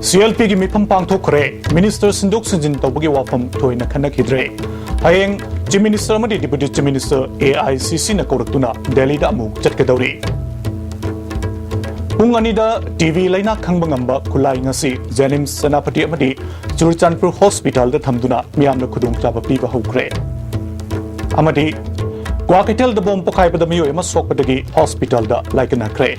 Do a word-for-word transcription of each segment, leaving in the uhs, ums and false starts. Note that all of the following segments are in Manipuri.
ꯁꯤ ꯑꯦꯜ ꯄꯤꯒꯤ ꯃꯤꯐꯝ ꯄꯥꯡꯊꯣꯛꯈ꯭ꯔꯦ꯫ ꯃꯤꯅꯤꯁꯇꯔ ꯁꯤꯟꯗꯣꯛ ꯁꯤꯟꯖꯤꯟ ꯇꯧꯕꯒꯤ ꯋꯥꯐꯝ ꯊꯣꯏꯅ ꯈꯟꯅꯈꯤꯗ꯭ꯔꯦ꯫ ꯍꯌꯦꯡ ꯆꯤꯐ ꯃꯤꯅꯤꯁꯇꯔ ꯑꯃꯗꯤ deputy chief minister A I C ꯁꯤꯅ ꯀꯧꯔꯛꯇꯨꯅ ꯗꯦꯜꯂꯤꯗ ꯑꯃꯨꯛ ꯆꯠꯀꯗꯧꯔꯤ꯫ ꯄꯨꯡ ꯑꯅꯤꯗ ꯇꯤ ꯕꯤ ꯂꯩꯅꯥ ꯈꯪꯕ ꯉꯝꯕ ꯈꯨꯠꯂꯥꯏ ꯉꯁꯤ ꯖꯦꯅꯤꯝꯁ ꯁꯦꯅꯥꯄꯇꯤ ꯑꯃꯗꯤ ꯆꯨꯔꯆꯥꯟꯄꯨꯔ ꯍꯣꯁꯄꯤꯇꯥꯜꯗ ꯊꯝꯗꯨꯅ ꯃꯤꯌꯥꯝꯗ ꯈꯨꯗꯣꯡꯆꯥꯕ ꯄꯤꯕ ꯍꯧꯈ꯭ꯔꯦ꯫ ꯑꯃꯗꯤ ꯀ꯭ꯋꯥꯀꯩꯊꯦꯜꯗ ꯕꯣꯝ ꯄꯣꯈꯥꯏꯕꯗ ꯃꯤꯑꯣꯏ ꯑꯃ ꯁꯣꯛꯄꯗꯒꯤ ꯍꯣꯁꯄꯤꯇꯥꯜꯗ ꯂꯥꯏꯀꯠꯅꯈ꯭ꯔꯦ꯫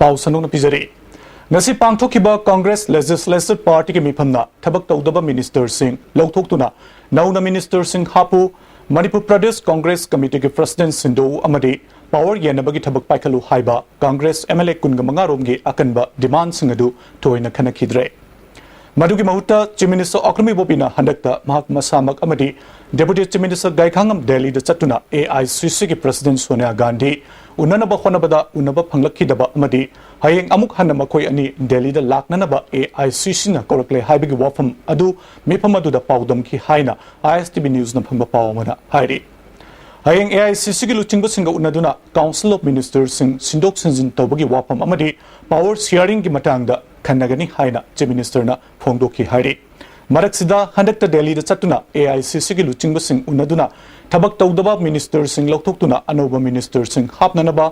ꯄꯥꯎ ꯁꯟꯗꯣꯛꯅ ꯄꯤꯖꯔꯤ꯫ ꯉꯁꯤ ꯄꯥꯡꯊꯣꯛꯈꯤꯕ ꯀꯪꯒ꯭ꯔꯦꯁ ꯂꯦꯖꯤꯁꯂꯦꯆꯔ ꯄꯥꯔꯇꯤꯒꯤ ꯃꯤꯐꯝꯅ ꯊꯕꯛ ꯇꯧꯗꯕ ꯃꯤꯅꯤꯁꯇꯔꯁꯤꯡ ꯂꯧꯊꯣꯛꯇꯨꯅ ꯅꯧꯅ ꯃꯤꯅꯤꯁꯇꯔꯁꯤꯡ ꯍꯥꯞꯄꯨ, ꯃꯅꯤꯄꯨꯔ ꯄ꯭ꯔꯗꯦꯁ ꯀꯪꯒ꯭ꯔꯦꯁ ꯀꯃꯤꯇꯤꯒꯤ ꯄ꯭ꯔꯁꯤꯗꯦꯟ ꯁꯤꯟꯗꯣꯛꯎ ꯑꯃꯗꯤ ꯄꯥꯋꯔ ꯌꯦꯟꯅꯕꯒꯤ ꯊꯕꯛ ꯄꯥꯏꯈꯠꯂꯨ ꯍꯥꯏꯕ ꯀꯪꯒ꯭ꯔꯦꯁ ꯑꯦꯝ ꯑꯦꯜ ꯑꯦ ꯀꯨꯟꯒ ꯃꯉꯥ ꯔꯣꯝꯒꯤ ꯑꯀꯟꯕ ꯗꯤꯃꯥꯟꯁꯤꯡ ꯑꯗꯨ ꯊꯣꯏꯅ ꯈꯟꯅꯈꯤꯗ꯭ꯔꯦ꯫ ꯃꯗꯨꯒꯤ ꯃꯍꯨꯠꯇ ꯆꯤꯐ ꯃꯤꯅꯤꯁꯇꯔ ꯑꯣꯀ꯭ꯔꯝ ꯏꯕꯣꯕꯤꯅ ꯍꯟꯗꯛꯇ ꯃꯍꯥꯛ ꯃꯁꯥꯃꯛ ꯑꯃꯗꯤ ꯗꯦꯄ꯭ꯌꯨꯇꯤ ꯆꯤꯐ ꯃꯤꯅꯤꯁꯇꯔ ꯒꯥꯏꯈꯥꯉꯝ ꯗꯦꯜꯂꯤꯗ ꯆꯠꯇꯨꯅ ꯑꯦ ꯑꯥꯏ ꯁꯤ ꯁꯤꯒꯤ ꯄ꯭ꯔꯁꯤꯗꯦꯟ ꯁꯣꯅꯤꯌꯥ ꯒꯥꯟꯙꯤ ꯎꯅꯅꯕ ꯍꯣꯠꯅꯕꯗ ꯎꯅꯕ ꯐꯪꯂꯛꯈꯤꯗꯕ ꯑꯃꯗꯤ ꯍꯌꯦꯡ ꯑꯃꯨꯛ ꯍꯟꯅ ꯃꯈꯣꯏ ꯑꯅꯤ ꯗꯦꯜꯂꯤꯗ ꯂꯥꯛꯅꯅꯕ ꯑꯦ ꯑꯥꯏ ꯁꯤ ꯁꯤꯅ ꯀꯧꯔꯛꯂꯦ ꯍꯥꯏꯕꯒꯤ ꯋꯥꯐꯝ ꯑꯗꯨ ꯃꯤꯐꯝ ꯑꯗꯨꯗ ꯄꯥꯎꯗꯝꯈꯤ ꯍꯥꯏꯅ ꯑꯥꯏ ꯑꯦꯁ ꯇꯤ ꯚꯤ ꯅ꯭ꯌꯨꯁꯅ ꯐꯪꯕ ꯄꯥꯎ ꯑꯃꯅ ꯍꯥꯏꯔꯤ꯫ ꯍꯌꯦꯡ ꯑꯦ ꯑꯥꯏ ꯁꯤ ꯁꯤꯒꯤ ꯂꯨꯆꯤꯡꯕꯁꯤꯡꯒ ꯎꯅꯗꯨꯅ ꯀꯥꯎꯟꯁꯤꯜ ꯑꯣꯐ ꯃꯤꯅꯤꯁꯇꯔꯁꯤꯡ ꯁꯤꯟꯗꯣꯛ ꯁꯤꯟꯖꯤꯟ ꯇꯧꯕꯒꯤ ꯋꯥꯐꯝ ꯑꯃꯗꯤ ꯄꯥꯋꯔ ꯁꯤꯌꯥꯔꯤꯡꯒꯤ ꯃꯇꯥꯡꯗ ꯈꯟꯅꯒꯅꯤ ꯍꯥꯏꯅ ꯆꯤꯐ ꯃꯤꯅꯤꯁꯇꯔꯅ ꯐꯣꯡꯗꯣꯛꯈꯤ ꯍꯥꯏꯔꯤ꯫ ꯃꯔꯛꯁꯤꯗ ꯍꯟꯗꯛꯇ ꯗꯦꯜꯂꯤꯗ ꯆꯠꯇꯨꯅ ꯑꯦ ꯑꯥꯏ ꯁꯤ ꯁꯤꯒꯤ ꯂꯨꯆꯤꯡꯕꯁꯤꯡ ꯎꯅꯗꯨꯅ ꯊꯕꯛ ꯇꯧꯗꯕ ꯃꯤꯅꯤꯁꯇꯔꯁꯤꯡ ꯂꯧꯊꯣꯛꯇꯨꯅ ꯑꯅꯧꯕ ꯃꯤꯅꯤꯁꯇꯔꯁꯤꯡ ꯍꯥꯞꯅꯅꯕ,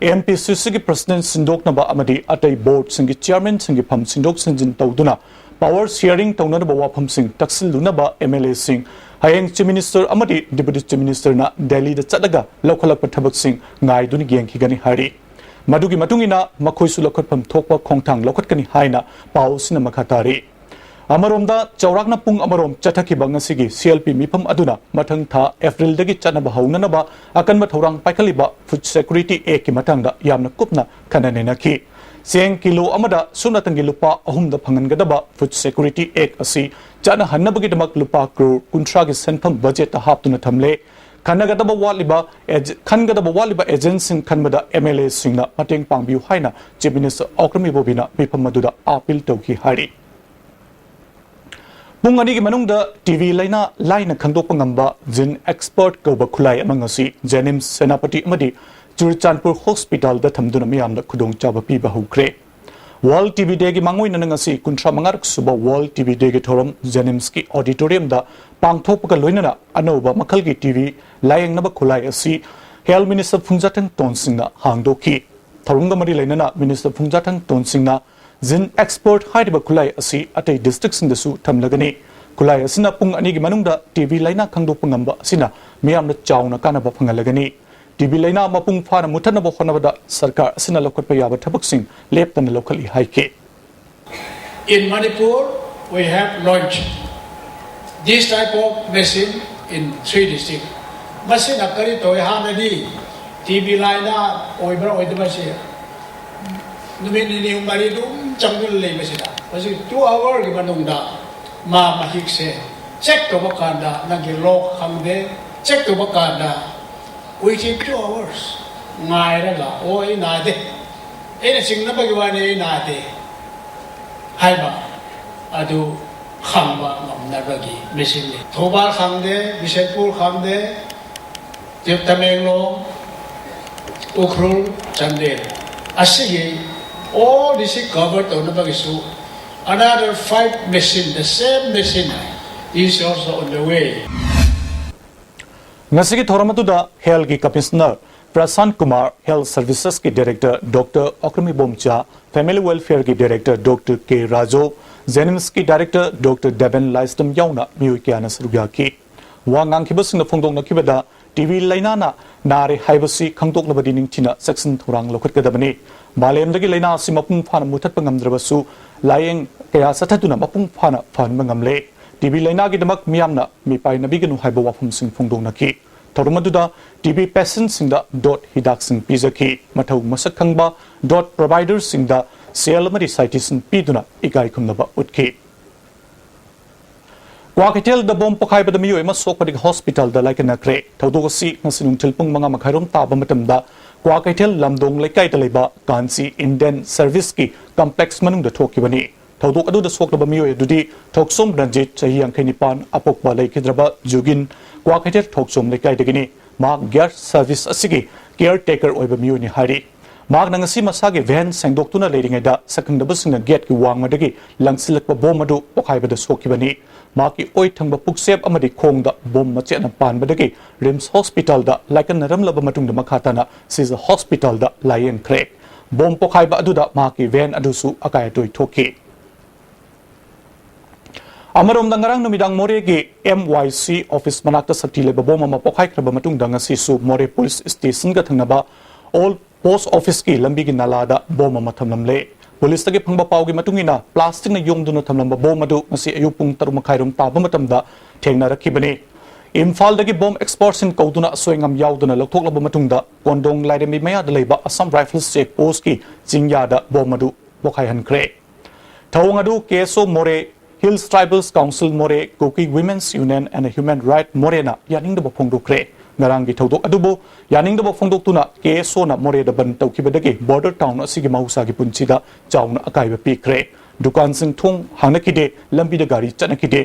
ꯑꯦꯝ ꯄꯤ ꯁꯤ ꯁꯤꯒꯤ ꯄ꯭ꯔꯁꯤꯗꯦꯟ ꯁꯤꯟꯗꯣꯛꯅꯕ ꯑꯃꯗꯤ ꯑꯇꯩ ꯕꯣꯔꯗꯁꯤꯡꯒꯤ ꯆꯤꯌꯥꯔꯃꯦꯟꯁꯤꯡꯒꯤ ꯐꯝ ꯁꯤꯟꯗꯣꯛ ꯁꯤꯟꯖꯤꯟ ꯇꯧꯗꯨꯅ ꯄꯥꯋꯔ ꯁꯤꯌꯥꯔꯤꯡ ꯇꯧꯅꯅꯕ ꯋꯥꯐꯝꯁꯤꯡ ꯇꯛꯁꯤꯜꯂꯨꯅꯕ ꯑꯦꯝ ꯑꯦꯜ ꯑꯦꯁꯤꯡ ꯍꯌꯦꯡ ꯆꯤꯐ ꯃꯤꯅꯤꯁꯇꯔ ꯑꯃꯗꯤ ꯗꯤꯄ꯭ꯌꯨꯇꯤ ꯆꯤꯐ ꯃꯤꯅꯤꯁꯇꯔꯅ ꯗꯦꯜꯂꯤꯗ ꯆꯠꯂꯒ ꯂꯧꯈꯠꯂꯛꯄ ꯊꯕꯛꯁꯤꯡ ꯉꯥꯏꯗꯨꯅ ꯌꯦꯡꯈꯤꯒꯅꯤ ꯍꯥꯏꯔꯤ꯫ ꯃꯗꯨꯒꯤ ꯃꯇꯨꯡ ꯏꯟꯅ ꯃꯈꯣꯏꯁꯨ ꯂꯧꯈꯠꯐꯝ ꯊꯣꯛꯄ ꯈꯣꯡꯊꯥꯡ ꯂꯧꯈꯠꯀꯅꯤ ꯍꯥꯏꯅ ꯄꯥꯎ ꯑꯁꯤꯅ ꯃꯈꯥ ꯇꯥꯔꯤ꯫ ꯑꯃꯔꯣꯝꯗ, ꯆꯥꯎꯔꯥꯛꯅ ꯄꯨꯡ ꯑꯃꯔꯣꯝ ꯆꯠꯊꯈꯤꯕ ꯉꯁꯤꯒꯤ ꯁꯤ ꯑꯦꯜ ꯄꯤ ꯃꯤꯐꯝ ꯑꯗꯨꯅ ꯃꯊꯪ ꯊꯥ ꯑꯦꯄ꯭ꯔꯤꯜꯗꯒꯤ ꯆꯠꯅꯕ ꯍꯧꯅꯅꯕ ꯑꯀꯟꯕ ꯊꯧꯔꯥꯡ ꯄꯥꯏꯈꯠꯂꯤꯕ ꯐꯨꯗ ꯁꯦꯀ꯭ꯌꯨꯔꯤꯇꯤ ꯑꯦꯛꯀꯤ ꯃꯇꯥꯡꯗ ꯌꯥꯝꯅ ꯀꯨꯞꯅ ꯈꯟꯅ ꯅꯩꯅꯈꯤ꯫ ꯆꯦꯡ ꯀꯤꯂꯣ ꯑꯃꯗ ꯁꯨꯞꯅꯇꯪꯒꯤ ꯂꯨꯄꯥ ꯑꯍꯨꯝꯗ ꯐꯪꯍꯟꯒꯗꯕ ꯐꯨꯗ ꯁꯦꯀ꯭ꯌꯨꯔꯤꯇꯤ ꯑꯦꯛ ꯑꯁꯤ ꯆꯠꯅꯍꯟꯅꯕꯒꯤꯗꯃꯛ ꯂꯨꯄꯥ ꯀ꯭ꯔꯣꯔ ꯀꯨꯟꯊ꯭ꯔꯥꯒꯤ ꯁꯦꯟꯐꯝ ꯕꯖꯦꯠꯇ ꯍꯥꯞꯇꯨꯅ ꯊꯝꯂꯦ꯫ ꯈꯟꯅꯒꯗꯕ ꯋꯥꯠꯂꯤꯕ ꯑꯦꯖ-, ꯈꯟꯒꯗꯕ ꯋꯥꯠꯂꯤꯕ ꯑꯦꯖꯦꯟꯁꯤꯡ ꯈꯟꯕꯗ ꯑꯦꯝ ꯑꯦꯜ ꯑꯦꯁꯤꯡꯅ ꯃꯇꯦꯡ ꯄꯥꯡꯕꯤꯌꯨ ꯍꯥꯏꯅ ꯆꯤꯐ ꯃꯤꯅꯤꯁꯇꯔ ꯑꯣꯀ꯭ꯔꯝ ꯏꯕꯣꯕꯤꯅ ꯃꯤꯐꯝ ꯑꯗꯨꯗ ꯑꯥꯄꯤꯜ ꯇꯧꯈꯤ ꯍꯥꯏꯔꯤ꯫ ꯄꯨꯡ ꯑꯅꯤꯒꯤ ꯃꯅꯨꯡꯗ ꯇꯤ ꯕꯤ ꯂꯥꯏꯅꯥ ꯂꯥꯏꯅ ꯈꯪꯗꯣꯛꯄ ꯉꯝꯕ ꯖꯤꯟ ꯑꯦꯛꯁꯄꯔꯠ ꯀꯧꯕ ꯈꯨꯠꯂꯥꯏ ꯑꯃ ꯉꯁꯤ ꯖꯦꯅꯤꯝꯁ ꯁꯦꯅꯥꯄꯇꯤ ꯑꯃꯗꯤ ꯆꯨꯔꯆꯥꯟꯄꯨꯔ ꯍꯣꯁꯄꯤꯇꯥꯜꯗ ꯊꯝꯗꯨꯅ ꯃꯤꯌꯥꯝꯗ ꯈꯨꯗꯣꯡꯆꯥꯕ ꯄꯤꯕ ꯍꯧꯈ꯭ꯔꯦ꯫ ꯋꯥꯔꯜ ꯇꯤ ꯕꯤ ꯗꯦꯒꯤ ꯃꯥꯡꯑꯣꯏꯅꯅ ꯉꯁꯤ ꯀꯨꯟꯊ꯭ꯔꯥ ꯃꯉꯥꯔꯛ ꯁꯨꯕ ꯋꯥꯔꯜ ꯇꯤ ꯕꯤ ꯗꯦꯒꯤ ꯊꯧꯔꯝ ꯖꯦꯅꯤꯝꯁꯀꯤ ꯑꯣꯗꯤꯇꯣꯔꯤꯌꯝꯗ ꯄꯥꯡꯊꯣꯛꯄꯒ ꯂꯣꯏꯅꯅ ꯑꯅꯧꯕ ꯃꯈꯜꯒꯤ ꯇꯤ ꯕꯤ ꯂꯥꯌꯦꯡꯅꯕ ꯈꯨꯠꯂꯥꯏ ꯑꯁꯤ ꯍꯦꯜꯊ ꯃꯤꯅꯤꯁꯇꯔ ꯐꯨꯡꯖꯥꯊꯪ ꯇꯣꯟꯁꯤꯡꯅ ꯍꯥꯡꯗꯣꯛꯈꯤ꯫ ꯊꯧꯔꯝꯒ ꯃꯔꯤ ꯂꯩꯅꯅ ꯃꯤꯅꯤꯁꯇꯔ ꯐꯨꯡꯖꯥꯊꯪ ꯇꯣꯟꯁꯤꯡꯅ ꯖꯤꯟ ꯑꯦꯛꯁꯄꯔꯠ ꯍꯥꯏꯔꯤꯕ ꯈꯨꯠꯂꯥꯏ ꯑꯁꯤ ꯑꯇꯩ ꯗꯤꯁꯇ꯭ꯔꯤꯛꯁꯤꯡꯗꯁꯨ ꯊꯝꯂꯒꯅꯤ꯫ ꯈꯨꯠꯂꯥꯏ ꯑꯁꯤꯅ ꯄꯨꯡ ꯑꯅꯤꯒꯤ ꯃꯅꯨꯡꯗ ꯇꯤ ꯕꯤ ꯂꯥꯏꯅꯥ ꯈꯪꯗꯣꯛꯄ ꯉꯝꯕ ꯑꯁꯤꯅ ꯃꯤꯌꯥꯝꯗ ꯆꯥꯎꯅ ꯀꯥꯟꯅꯕ ꯐꯪꯍꯜꯂꯒꯅꯤ꯫ ꯇꯤ ꯕꯤ ꯂꯥꯏꯅꯥ ꯃꯄꯨꯡ ꯐꯥꯅ ꯃꯨꯠꯊꯠꯅꯕ ꯍꯣꯠꯅꯕꯗ ꯁꯔꯀꯥꯔ ꯑꯁꯤꯅ ꯂꯧꯈꯠꯄ ꯌꯥꯕ ꯊꯕꯛꯁꯤꯡ ꯂꯦꯞꯇꯅ ꯂꯧꯈꯠꯂꯤ ꯍꯥꯏꯈꯤ꯫ In Manipur, we have launched this type of machine in three districts. ꯃꯁꯤꯅ ꯀꯔꯤ ꯇꯧꯏ? ꯍꯥꯟꯅꯗꯤ ꯇꯤ ꯕꯤ ꯂꯥꯏꯅꯥ ꯑꯣꯏꯕ꯭ꯔꯥ ꯑꯣꯏꯗꯕꯁꯦ ꯅꯨꯃꯤꯠ ꯅꯤꯅꯤ ꯍꯨꯝ ꯃꯔꯤ ꯑꯗꯨꯝ ꯆꯪꯗꯨꯅ ꯂꯩꯕꯁꯤꯗ, ꯍꯧꯖꯤꯛ two hourꯒꯤ ꯃꯅꯨꯡꯗ ꯃꯥ ꯃꯍꯤꯛꯁꯦ ꯆꯦꯛ ꯇꯧꯕ ꯀꯥꯟꯗ, ꯅꯪꯒꯤ ꯂꯣꯛ ꯈꯪꯗꯦ, ꯆꯦꯛ ꯇꯧꯕ ꯀꯥꯟꯗ within two hours ꯉꯥꯏꯔꯒ, "ꯑꯣ, ꯑꯩ ꯅꯥꯗꯦ, ꯑꯩꯅ ꯆꯤꯡꯅꯕꯒꯤ ꯋꯥꯅꯤ, ꯑꯩ ꯅꯥꯗꯦ" ꯍꯥꯏꯕ ꯑꯗꯨ ꯈꯪꯕ ꯉꯝꯅꯕꯒꯤ ꯃꯦꯆꯤꯟꯅꯤ꯫ ꯊꯧꯕꯥꯜ ꯈꯪꯗꯦ, ꯕꯤꯁꯦꯟꯄꯨꯔ ꯈꯪꯗꯦ, ꯇꯃꯦꯡꯂꯣꯡ, ꯎꯈ꯭ꯔꯨꯜ, ꯆꯥꯟꯗꯦꯜ, ꯑꯁꯤꯒꯤ all district cover ꯇꯧꯅꯕꯒꯤꯁꯨ another five machine, the same machine is also on the way. ꯉꯁꯤꯒꯤ ꯊꯧꯔꯝ ꯑꯗꯨꯗ ꯍꯦꯜꯊꯀꯤ ꯀꯃꯤꯁꯅꯔ ꯄ꯭ꯔꯁꯥꯟ ꯀꯨꯃꯥꯔ, ꯍꯦꯜꯊ ꯁꯔꯚꯤꯁꯦꯁꯀꯤ director doctor Okram Ibomcha, family ꯋꯦꯜꯐꯤꯌꯔꯒꯤ ꯗꯥꯏꯔꯦꯛꯇꯔ ꯗꯣꯛꯇꯔ ꯀꯦ ꯔꯥꯖꯨ, ꯖꯦꯅꯤꯝꯁꯀꯤ ꯗꯥꯏꯔꯦꯛꯇꯔ ꯗꯣꯛꯇꯔ ꯗꯦꯕꯦꯟ ꯂꯥꯏꯁ꯭ꯔꯝ ꯌꯥꯎꯅ ꯃꯤꯑꯣꯏ ꯀꯌꯥꯅ ꯁꯔꯨꯛ ꯌꯥꯈꯤ꯫ ꯋꯥ ꯉꯥꯡꯈꯤꯕꯁꯤꯡꯅ ꯐꯣꯡꯗꯣꯛꯅꯈꯤꯕꯗ, ꯇꯤ ꯕꯤ ꯂꯥꯏꯅꯥꯅ ꯅꯥꯔꯦ ꯍꯥꯏꯕꯁꯤ ꯈꯪꯗꯣꯛꯂꯕꯗꯤ ꯅꯤꯡꯊꯤꯅ ꯆꯦꯛꯁꯤꯟ ꯊꯧꯔꯥꯡ ꯂꯧꯈꯠꯀꯗꯕꯅꯤ꯫ ꯃꯥꯂꯦꯝꯗꯒꯤ ꯂꯥꯏꯅꯥ ꯑꯁꯤ ꯃꯄꯨꯡ ꯐꯥꯅ ꯃꯨꯠꯊꯠꯄ ꯉꯝꯗ꯭ꯔꯕꯁꯨ, ꯂꯥꯌꯦꯡ ꯀꯌꯥ ꯆꯠꯊꯗꯨꯅ ꯃꯄꯨꯡ ꯐꯥꯅ ꯐꯍꯟꯕ ꯉꯝꯂꯦ꯫ ꯇꯤ ꯕꯤ ꯂꯥꯏꯅꯥꯒꯤꯗꯃꯛ ꯃꯤꯌꯥꯝꯅ ꯃꯤꯄꯥꯏꯅꯕꯤꯒꯅꯨ ꯍꯥꯏꯕ ꯋꯥꯐꯝꯁꯤꯡ ꯐꯣꯡꯗꯣꯛꯅꯈꯤ꯫ ꯊꯧꯔꯝ ꯑꯗꯨꯗ ꯇꯤ ꯕꯤ ꯄꯦꯁꯦꯟꯠꯁꯤꯡꯗ ꯗꯣꯠ ꯍꯤꯗꯥꯛꯁꯤꯡ ꯄꯤꯖꯈꯤ꯫ ꯃꯊꯧ ꯃꯁꯛ ꯈꯪꯕ ꯗꯣꯠ ꯄ꯭ꯔꯣꯚꯥꯏꯗꯔꯁꯤꯡꯗ ꯁꯦꯜ ꯑꯃꯗꯤ ꯁꯥꯏꯇꯤꯁꯟ ꯄꯤꯗꯨꯅ ꯏꯀꯥꯏ ꯈꯨꯝꯅꯕ ꯎꯠꯈꯤ꯫ ꯀ꯭ꯋꯥꯀꯩꯊꯦꯜꯗ ꯕꯣꯝ ꯄꯣꯈꯥꯏꯕꯗ ꯃꯤꯑꯣꯏ ꯑꯃ ꯁꯣꯛꯄꯗꯒꯤ ꯍꯣꯁꯄꯤꯇꯥꯜꯗ ꯂꯥꯏꯀꯠꯅꯈ꯭ꯔꯦ꯫ ꯊꯧꯗꯣꯛ ꯑꯁꯤ ꯉꯁꯤ ꯅꯨꯡꯊꯤꯜ ꯄꯨꯡ ꯃꯉꯥ ꯃꯈꯥꯏꯔꯣꯝ ꯇꯥꯕ ꯃꯇꯝꯗ ꯀ꯭ꯋꯥꯀꯩꯊꯦꯜ ꯂꯝꯗꯣꯡ ꯂꯩꯀꯥꯏꯗ ꯂꯩꯕ ꯀꯥꯟꯆꯤ ꯏꯟꯗꯤꯌꯟ ꯁꯔꯚꯤꯁꯀꯤ ꯀꯝꯄ꯭ꯂꯦꯛꯁ ꯃꯅꯨꯡꯗ ꯊꯣꯛꯈꯤꯕꯅꯤ꯫ ꯊꯧꯗꯣꯛ ꯑꯗꯨꯗ ꯁꯣꯛꯂꯕ ꯃꯤꯑꯣꯏ ꯑꯗꯨꯗꯤ ꯊꯣꯛꯆꯣꯝ ꯔꯟꯖꯤꯠ, ꯆꯍꯤ ꯌꯥꯡꯈꯩ ꯅꯤꯄꯥꯟ, ꯑꯄꯣꯛꯄ ꯂꯩꯈꯤꯗ꯭ꯔꯕ ꯖꯨꯒꯤꯟ, ꯀ꯭ꯋꯥꯀꯩꯊꯦꯜ ꯊꯣꯛꯆꯣꯝ ꯂꯩꯀꯥꯏꯗꯒꯤꯅꯤ꯫ ꯃꯍꯥꯛ ꯒ꯭ꯌꯥꯁ ꯁꯔꯚꯤꯁ ꯑꯁꯤꯒꯤ ꯀꯤꯌꯔ ꯇꯦꯀꯔ ꯑꯣꯏꯕ ꯃꯤꯑꯣꯏꯅꯤ ꯍꯥꯏꯔꯤ꯫ ꯃꯍꯥꯛꯅ ꯉꯁꯤ ꯃꯁꯥꯒꯤ ꯚꯦꯟ ꯁꯦꯡꯗꯣꯛꯇꯨꯅ ꯂꯩꯔꯤꯉꯩꯗ ꯁꯛꯈꯪꯗꯕꯁꯤꯡꯅ ꯒꯦꯠꯀꯤ ꯋꯥꯡꯃꯗꯒꯤ ꯂꯪꯁꯤꯜꯂꯛꯄ ꯕꯣꯝ ꯑꯗꯨ ꯄꯣꯈꯥꯏꯕꯗ ꯁꯣꯛꯈꯤꯕꯅꯤ꯫ ꯃꯍꯥꯛꯀꯤ ꯑꯣꯏ ꯊꯪꯕ ꯄꯨꯛꯆꯦꯞ ꯑꯃꯗꯤ ꯈꯣꯡꯗ ꯕꯣꯝ ꯃꯆꯦꯠꯅ ꯄꯥꯟꯕꯗꯒꯤ ꯔꯤꯝꯁ ꯍꯣꯁꯄꯤꯇꯥꯜꯗ ꯂꯥꯏꯀꯠꯅꯔꯝꯂꯕ ꯃꯇꯨꯡꯗ ꯃꯈꯥ ꯇꯥꯅ ꯁꯤꯖ ꯍꯣꯁꯄꯤꯇꯥꯜꯗ ꯂꯥꯌꯦꯡꯈ꯭ꯔꯦ꯫ ꯕꯣꯝ ꯄꯣꯈꯥꯏꯕ ꯑꯗꯨꯗ ꯃꯍꯥꯛꯀꯤ ꯚꯦꯟ ꯑꯗꯨꯁꯨ ꯑꯀꯥꯏ ꯑꯇꯣꯏ ꯊꯣꯛꯈꯤ꯫ ꯑꯃꯔꯣꯝꯗ ꯉꯔꯥꯡ ꯅꯨꯃꯤꯗꯥꯡ ꯃꯣꯔꯦꯒꯤ ꯑꯦꯝ ꯋꯥꯏ ꯁꯤ ꯑꯣꯐꯤꯁ ꯃꯅꯥꯛꯇ ꯁꯛꯇꯤ ꯂꯩꯕ ꯕꯣꯝ ꯑꯃ ꯄꯣꯈꯥꯏꯈ꯭ꯔꯕ ꯃꯇꯨꯡꯗ ꯉꯁꯤꯁꯨ ꯃꯣꯔꯦ ꯄꯨꯂꯤꯁ ꯁ꯭ꯇꯦꯁꯟꯒ ꯊꯪꯅꯕ ꯑꯣꯜ ꯄꯣꯁ ꯑꯣꯐꯤꯁꯀꯤ ꯂꯝꯕꯤꯒꯤ ꯅꯥꯂꯥꯗ ꯕꯣꯝ ꯑꯃ ꯊꯝꯂꯝꯂꯦ꯫ ꯄꯨꯂꯤꯁꯇꯒꯤ ꯐꯪꯕ ꯄꯥꯎꯒꯤ ꯃꯇꯨꯡ ꯏꯟꯅ, ꯄ꯭ꯂꯥꯁꯇꯤꯛꯅ ꯌꯣꯝꯗꯨꯅ ꯊꯝꯂꯝꯕ ꯕꯣꯝ ꯑꯗꯨ ꯉꯁꯤ ꯑꯌꯨꯛ ꯄꯨꯡ ꯇꯔꯨꯛ ꯃꯈꯥꯏꯔꯣꯝ ꯇꯥꯕ ꯃꯇꯝꯗ ꯊꯦꯡꯅꯔꯛꯈꯤꯕꯅꯤ꯫ ꯏꯝꯐꯥꯜꯗꯒꯤ ꯕꯣꯝ ꯑꯦꯛꯁꯄꯔꯠꯁꯤꯡ ꯀꯧꯗꯨꯅ ꯑꯁꯣꯏ ꯑꯉꯥꯝ ꯌꯥꯎꯗꯅ ꯂꯧꯊꯣꯛꯂꯕ ꯃꯇꯨꯡꯗ, ꯀꯣꯟꯗꯣꯡ ꯂꯥꯏꯔꯦꯝꯕꯤ ꯃꯌꯥꯗ ꯂꯩꯕ ꯑꯁꯥꯝ ꯔꯥꯏꯐꯜꯁ ꯆꯦꯛ ꯄꯣꯁꯀꯤ ꯆꯤꯡꯌꯥꯗ ꯕꯣꯝ ꯑꯗꯨ ꯄꯣꯈꯥꯏꯍꯟꯈ꯭ꯔꯦ꯫ ꯊꯧꯑꯣꯡ ꯑꯗꯨ ꯀꯦ ꯑꯦꯁ ꯑꯣ ꯃꯣꯔꯦ, ꯍꯤꯜꯁ ꯇ꯭ꯔꯥꯏꯕꯜꯁ ꯀꯥꯎꯟꯁꯤꯜ ꯃꯣꯔꯦ, ꯀꯨꯀꯤ women's union and human right ꯃꯣꯔꯦꯅ ꯌꯥꯅꯤꯡꯗꯕ ꯐꯣꯡꯗꯣꯛꯈ꯭ꯔꯦ꯫ ꯉꯔꯥꯡꯒꯤ ꯊꯧꯗꯣꯛ ꯑꯗꯨꯕꯨ ꯌꯥꯅꯤꯡꯗꯕ ꯐꯣꯡꯗꯣꯛꯇꯨꯅ ꯀꯦ ꯑꯦꯁ ꯑꯣꯅ ꯃꯣꯔꯦꯗ ꯕꯟ ꯇꯧꯈꯤꯕꯗꯒꯤ ꯕꯣꯔꯗꯔ ꯇꯥꯎꯟ ꯑꯁꯤꯒꯤ ꯃꯍꯧꯁꯥꯒꯤ ꯄꯨꯟꯁꯤꯗ ꯆꯥꯎꯅ ꯑꯀꯥꯏꯕ ꯄꯤꯈ꯭ꯔꯦ꯫ ꯗꯨꯀꯥꯟꯁꯤꯡ ꯊꯣꯡ ꯍꯥꯡꯅꯈꯤꯗꯦ, ꯂꯝꯕꯤꯗ ꯒꯥꯔꯤ ꯆꯠꯅꯈꯤꯗꯦ꯫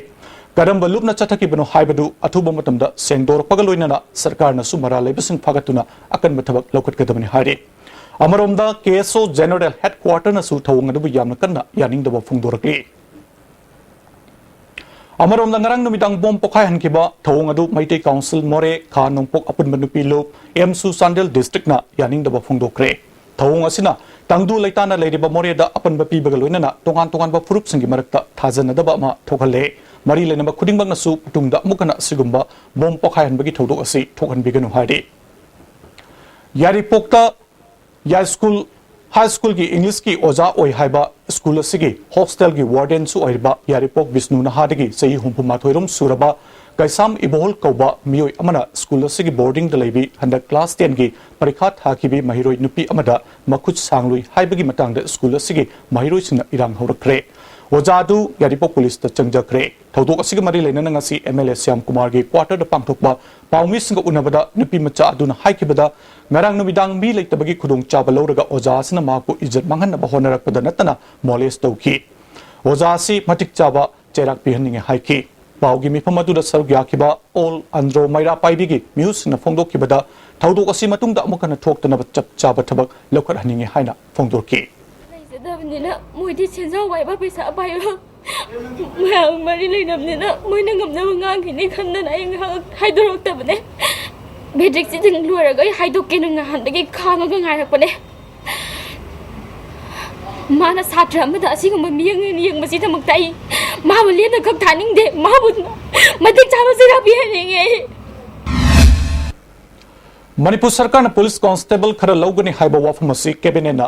ꯀꯔꯝꯕ ꯂꯨꯞꯅ ꯆꯠꯊꯈꯤꯕꯅꯣ ꯍꯥꯏꯕꯗꯨ ꯑꯊꯨꯕ ꯃꯇꯝꯗ ꯁꯦꯡꯗꯣꯔꯛꯄꯒ ꯂꯣꯏꯅꯅ ꯁꯔꯀꯥꯔꯅꯁꯨ ꯃꯔꯥꯜ ꯂꯩꯕꯁꯤꯡ ꯐꯥꯒꯠꯇꯨꯅ ꯑꯀꯟꯕ ꯊꯕꯛ ꯂꯧꯈꯠꯀꯗꯕꯅꯤ ꯍꯥꯏꯔꯤ꯫ ꯑꯃꯔꯣꯝꯗ, ꯀꯦ ꯑꯦꯁ ꯑꯣ ꯖꯦꯅꯔꯦꯜ ꯍꯦꯗꯀ꯭ꯋꯥꯔꯇꯔꯅꯁꯨ ꯊꯧꯑꯣꯡ ꯑꯗꯨꯕꯨ ꯌꯥꯝꯅ ꯀꯟꯅ ꯌꯥꯅꯤꯡꯗꯕ ꯐꯣꯡꯗꯣꯔꯛꯂꯤ꯫ ꯑꯃꯔꯣꯝꯗ, ꯉꯔꯥꯡ ꯅꯨꯃꯤꯗꯥꯡ ꯕꯣꯝ ꯄꯣꯈꯥꯏꯍꯟꯈꯤꯕ ꯊꯧꯑꯣꯡ ꯑꯗꯨ ꯃꯩꯇꯩ ꯀꯥꯎꯟꯁꯤꯜ ꯃꯣꯔꯦ, ꯈꯥ ꯅꯣꯡꯄꯣꯛ ꯑꯄꯨꯟꯕ ꯅꯨꯄꯤ ꯂꯨꯞ, ꯑꯦꯝꯁꯨ ꯆꯥꯟꯗꯦꯜ ꯗꯤꯁꯇ꯭ꯔꯤꯛꯅ ꯌꯥꯅꯤꯡꯗꯕ ꯐꯣꯡꯗꯣꯛꯈ꯭ꯔꯦ꯫ ꯊꯧꯑꯣꯡ ꯑꯁꯤꯅ ꯇꯪꯗꯨ ꯂꯩꯇꯥꯅ ꯂꯩꯔꯤꯕ ꯃꯣꯔꯦꯗ ꯑꯄꯟꯕ ꯄꯤꯕꯒ ꯂꯣꯏꯅꯅ ꯇꯣꯉꯥꯟ ꯇꯣꯉꯥꯟꯕ ꯐꯨꯔꯨꯞꯁꯤꯡꯒꯤ ꯃꯔꯛꯇ ꯊꯥꯖꯅꯗꯕ ꯑꯃ ꯊꯣꯛꯍꯜꯂꯦ꯫ ꯃꯔꯤ ꯂꯩꯅꯕ ꯈꯨꯗꯤꯡꯃꯛꯅꯁꯨ ꯇꯨꯡꯗ ꯑꯃꯨꯛ ꯍꯟꯅ ꯑꯁꯤꯒꯨꯝꯕ ꯕꯣꯝ ꯄꯣꯈꯥꯏꯍꯟꯕꯒꯤ ꯊꯧꯗꯣꯛ ꯑꯁꯤ ꯊꯣꯛꯍꯟꯕꯤꯒꯅꯨ ꯍꯥꯏꯔꯤ꯫ ꯌꯥꯏꯔꯤꯄꯣꯛꯇ ꯌꯥꯏꯁ꯭ꯀꯨꯜ, ꯍꯥꯏ ꯁ꯭ꯀꯨꯜꯒꯤ ꯏꯪꯂꯤꯁꯀꯤ ꯑꯣꯖꯥ ꯑꯣꯏ ꯍꯥꯏꯕ ꯁ꯭ꯀꯨꯜ ꯑꯁꯤꯒꯤ ꯍꯣꯁꯇꯦꯜꯒꯤ ꯋꯥꯔꯗꯦꯟꯁꯨ ꯑꯣꯏꯔꯤꯕ ꯌꯥꯏꯔꯤꯄꯣꯛ ꯕꯤꯁꯅꯨ ꯅꯍꯥꯗꯒꯤ ꯆꯍꯤ ꯍꯨꯝꯐꯨ ꯃꯥꯊꯣꯏ ꯔꯣꯝ ꯁꯨꯔꯕ ꯀꯩꯁꯥꯝ ꯏꯕꯣꯍꯜ ꯀꯧꯕ ꯃꯤꯑꯣꯏ ꯑꯃꯅ ꯁ꯭ꯀꯨꯜ ꯑꯁꯤꯒꯤ ꯕꯣꯔꯗꯤꯡꯗ ꯂꯩꯕꯤ ꯍꯟꯗꯛ ꯀ꯭ꯂꯥꯁ ꯇꯦꯟꯒꯤ ꯄꯔꯤꯈꯥ ꯊꯥꯈꯤꯕꯤ ꯃꯍꯩꯔꯣꯏ ꯅꯨꯄꯤ ꯑꯃꯗ ꯃꯈꯨꯠ ꯁꯥꯡꯂꯨꯏ ꯍꯥꯏꯕꯒꯤ ꯃꯇꯥꯡꯗ ꯁ꯭ꯀꯨꯜ ꯑꯁꯤꯒꯤ ꯃꯍꯩꯔꯣꯏꯁꯤꯡꯅ ꯏꯔꯥꯡ ꯍꯧꯔꯛꯈ꯭ꯔꯦ꯫ ꯑꯣꯖꯥ ꯑꯗꯨ ꯌꯥꯏꯔꯤꯄꯣꯛ ꯄꯨꯂꯤꯁꯇ ꯆꯪꯖꯈ꯭ꯔꯦ꯫ ꯊꯧꯗꯣꯛ ꯑꯁꯤꯒ ꯃꯔꯤ ꯂꯩꯅꯅ ꯉꯁꯤ ꯑꯦꯝ ꯑꯦꯜ ꯑꯦ ꯁ꯭ꯌꯥꯝ ꯀꯨꯃꯥꯔꯒꯤ ꯀ꯭ꯋꯥꯇꯔꯗ ꯄꯥꯡꯊꯣꯛꯄ ꯄꯥꯎꯃꯤꯁꯤꯡꯒ ꯎꯅꯕꯗ ꯅꯨꯄꯤ ꯃꯆꯥ ꯑꯗꯨꯅ ꯍꯥꯏꯈꯤꯕꯗ, ꯉꯔꯥꯡ ꯅꯨꯃꯤꯗꯥꯡ ꯃꯤ ꯂꯩꯇꯕꯒꯤ ꯈꯨꯗꯣꯡꯆꯥꯕ ꯂꯧꯔꯒ ꯑꯣꯖꯥ ꯑꯁꯤꯅ ꯃꯍꯥꯛꯄꯨ ꯏꯖꯠ ꯃꯥꯡꯍꯟꯅꯕ ꯍꯣꯠꯅꯔꯛꯄꯗ ꯅꯠꯇꯅ ꯃꯣꯂꯦꯁ ꯇꯧꯈꯤ꯫ ꯑꯣꯖꯥ ꯑꯁꯤ ꯃꯇꯤꯛ ꯆꯥꯕ ꯆꯩꯔꯥꯛ ꯄꯤꯍꯟꯅꯤꯡꯉꯤ ꯍꯥꯏꯈꯤ꯫ ꯄꯥꯎꯒꯤ ꯃꯤꯐꯝ ꯑꯗꯨꯗ ꯁꯔꯨꯛ ꯌꯥꯈꯤꯕ ꯑꯣꯜ ꯑꯟꯗ꯭ꯔꯣ ꯃꯩꯔꯥ ꯄꯥꯏꯕꯤꯒꯤ ꯃꯤꯍꯨꯠꯁꯤꯡꯅ ꯐꯣꯡꯗꯣꯛꯈꯤꯕꯗ, ꯊꯧꯗꯣꯛ ꯑꯁꯤ ꯃꯇꯨꯡꯗ ꯑꯃꯨꯛ ꯍꯟꯅ ꯊꯣꯛꯇꯅꯕ ꯆꯞ ꯆꯥꯕ ꯊꯕꯛ ꯂꯧꯈꯠꯍꯟꯅꯤꯡꯉꯤ ꯍꯥꯏꯅ ꯐꯣꯡꯗꯣꯔꯛꯈꯤ꯫ ꯂꯩꯖꯗꯕꯅꯤꯅ ꯃꯣꯏꯗꯤ ꯁꯦꯟꯖꯥꯎ ꯋꯥꯏꯕ, ꯄꯩꯁꯥ ꯄꯥꯏꯕ ꯃꯌꯥꯝ ꯃꯔꯤ ꯂꯩꯅꯕꯅꯤꯅ ꯃꯣꯏꯅ ꯉꯝꯅꯕ ꯉꯥꯡꯈꯤꯅꯤ ꯈꯟꯗꯅ ꯑꯩ ꯉꯥꯏꯍꯥꯛ ꯍꯥꯏꯗꯣꯔꯛꯇꯕꯅꯦ꯫ ꯃꯦꯇ꯭ꯔꯤꯛꯁꯤ ꯂꯣꯏꯔꯒ ꯑꯩ ꯍꯥꯏꯗꯣꯛꯀꯦꯅ ꯉꯍꯥꯟꯗꯒꯤ ꯈꯥꯡꯉꯒ ꯉꯥꯏꯔꯛꯄꯅꯦ꯫ ꯃꯥꯅ ꯁꯥꯇ꯭ꯔ ꯑꯃꯗ ꯑꯁꯤꯒꯨꯝꯕ ꯃꯤꯠꯌꯦꯡ ꯌꯦꯡꯕꯁꯤꯗꯃꯛꯇ ꯑꯩ ꯃꯥꯕꯨ ꯂꯦꯝꯅ ꯈꯛ ꯊꯥꯅꯤꯡꯗꯦ꯫ ꯃꯥꯕꯨ ꯃꯇꯤꯛ ꯆꯥꯕ ꯆꯩꯔꯥꯛ ꯄꯤꯍꯟꯅꯤꯡꯉꯦ ꯑꯩ꯫ ꯃꯅꯤꯄꯨꯔ ꯁꯔꯀꯥꯔꯅ ꯄꯨꯂꯤꯁ ꯀꯣꯟꯁꯇꯦꯕꯜ ꯈꯔ ꯂꯧꯒꯅꯤ ꯍꯥꯏꯕ ꯋꯥꯐꯝ ꯑꯁꯤ ꯀꯦꯕꯤꯅꯦꯠꯅ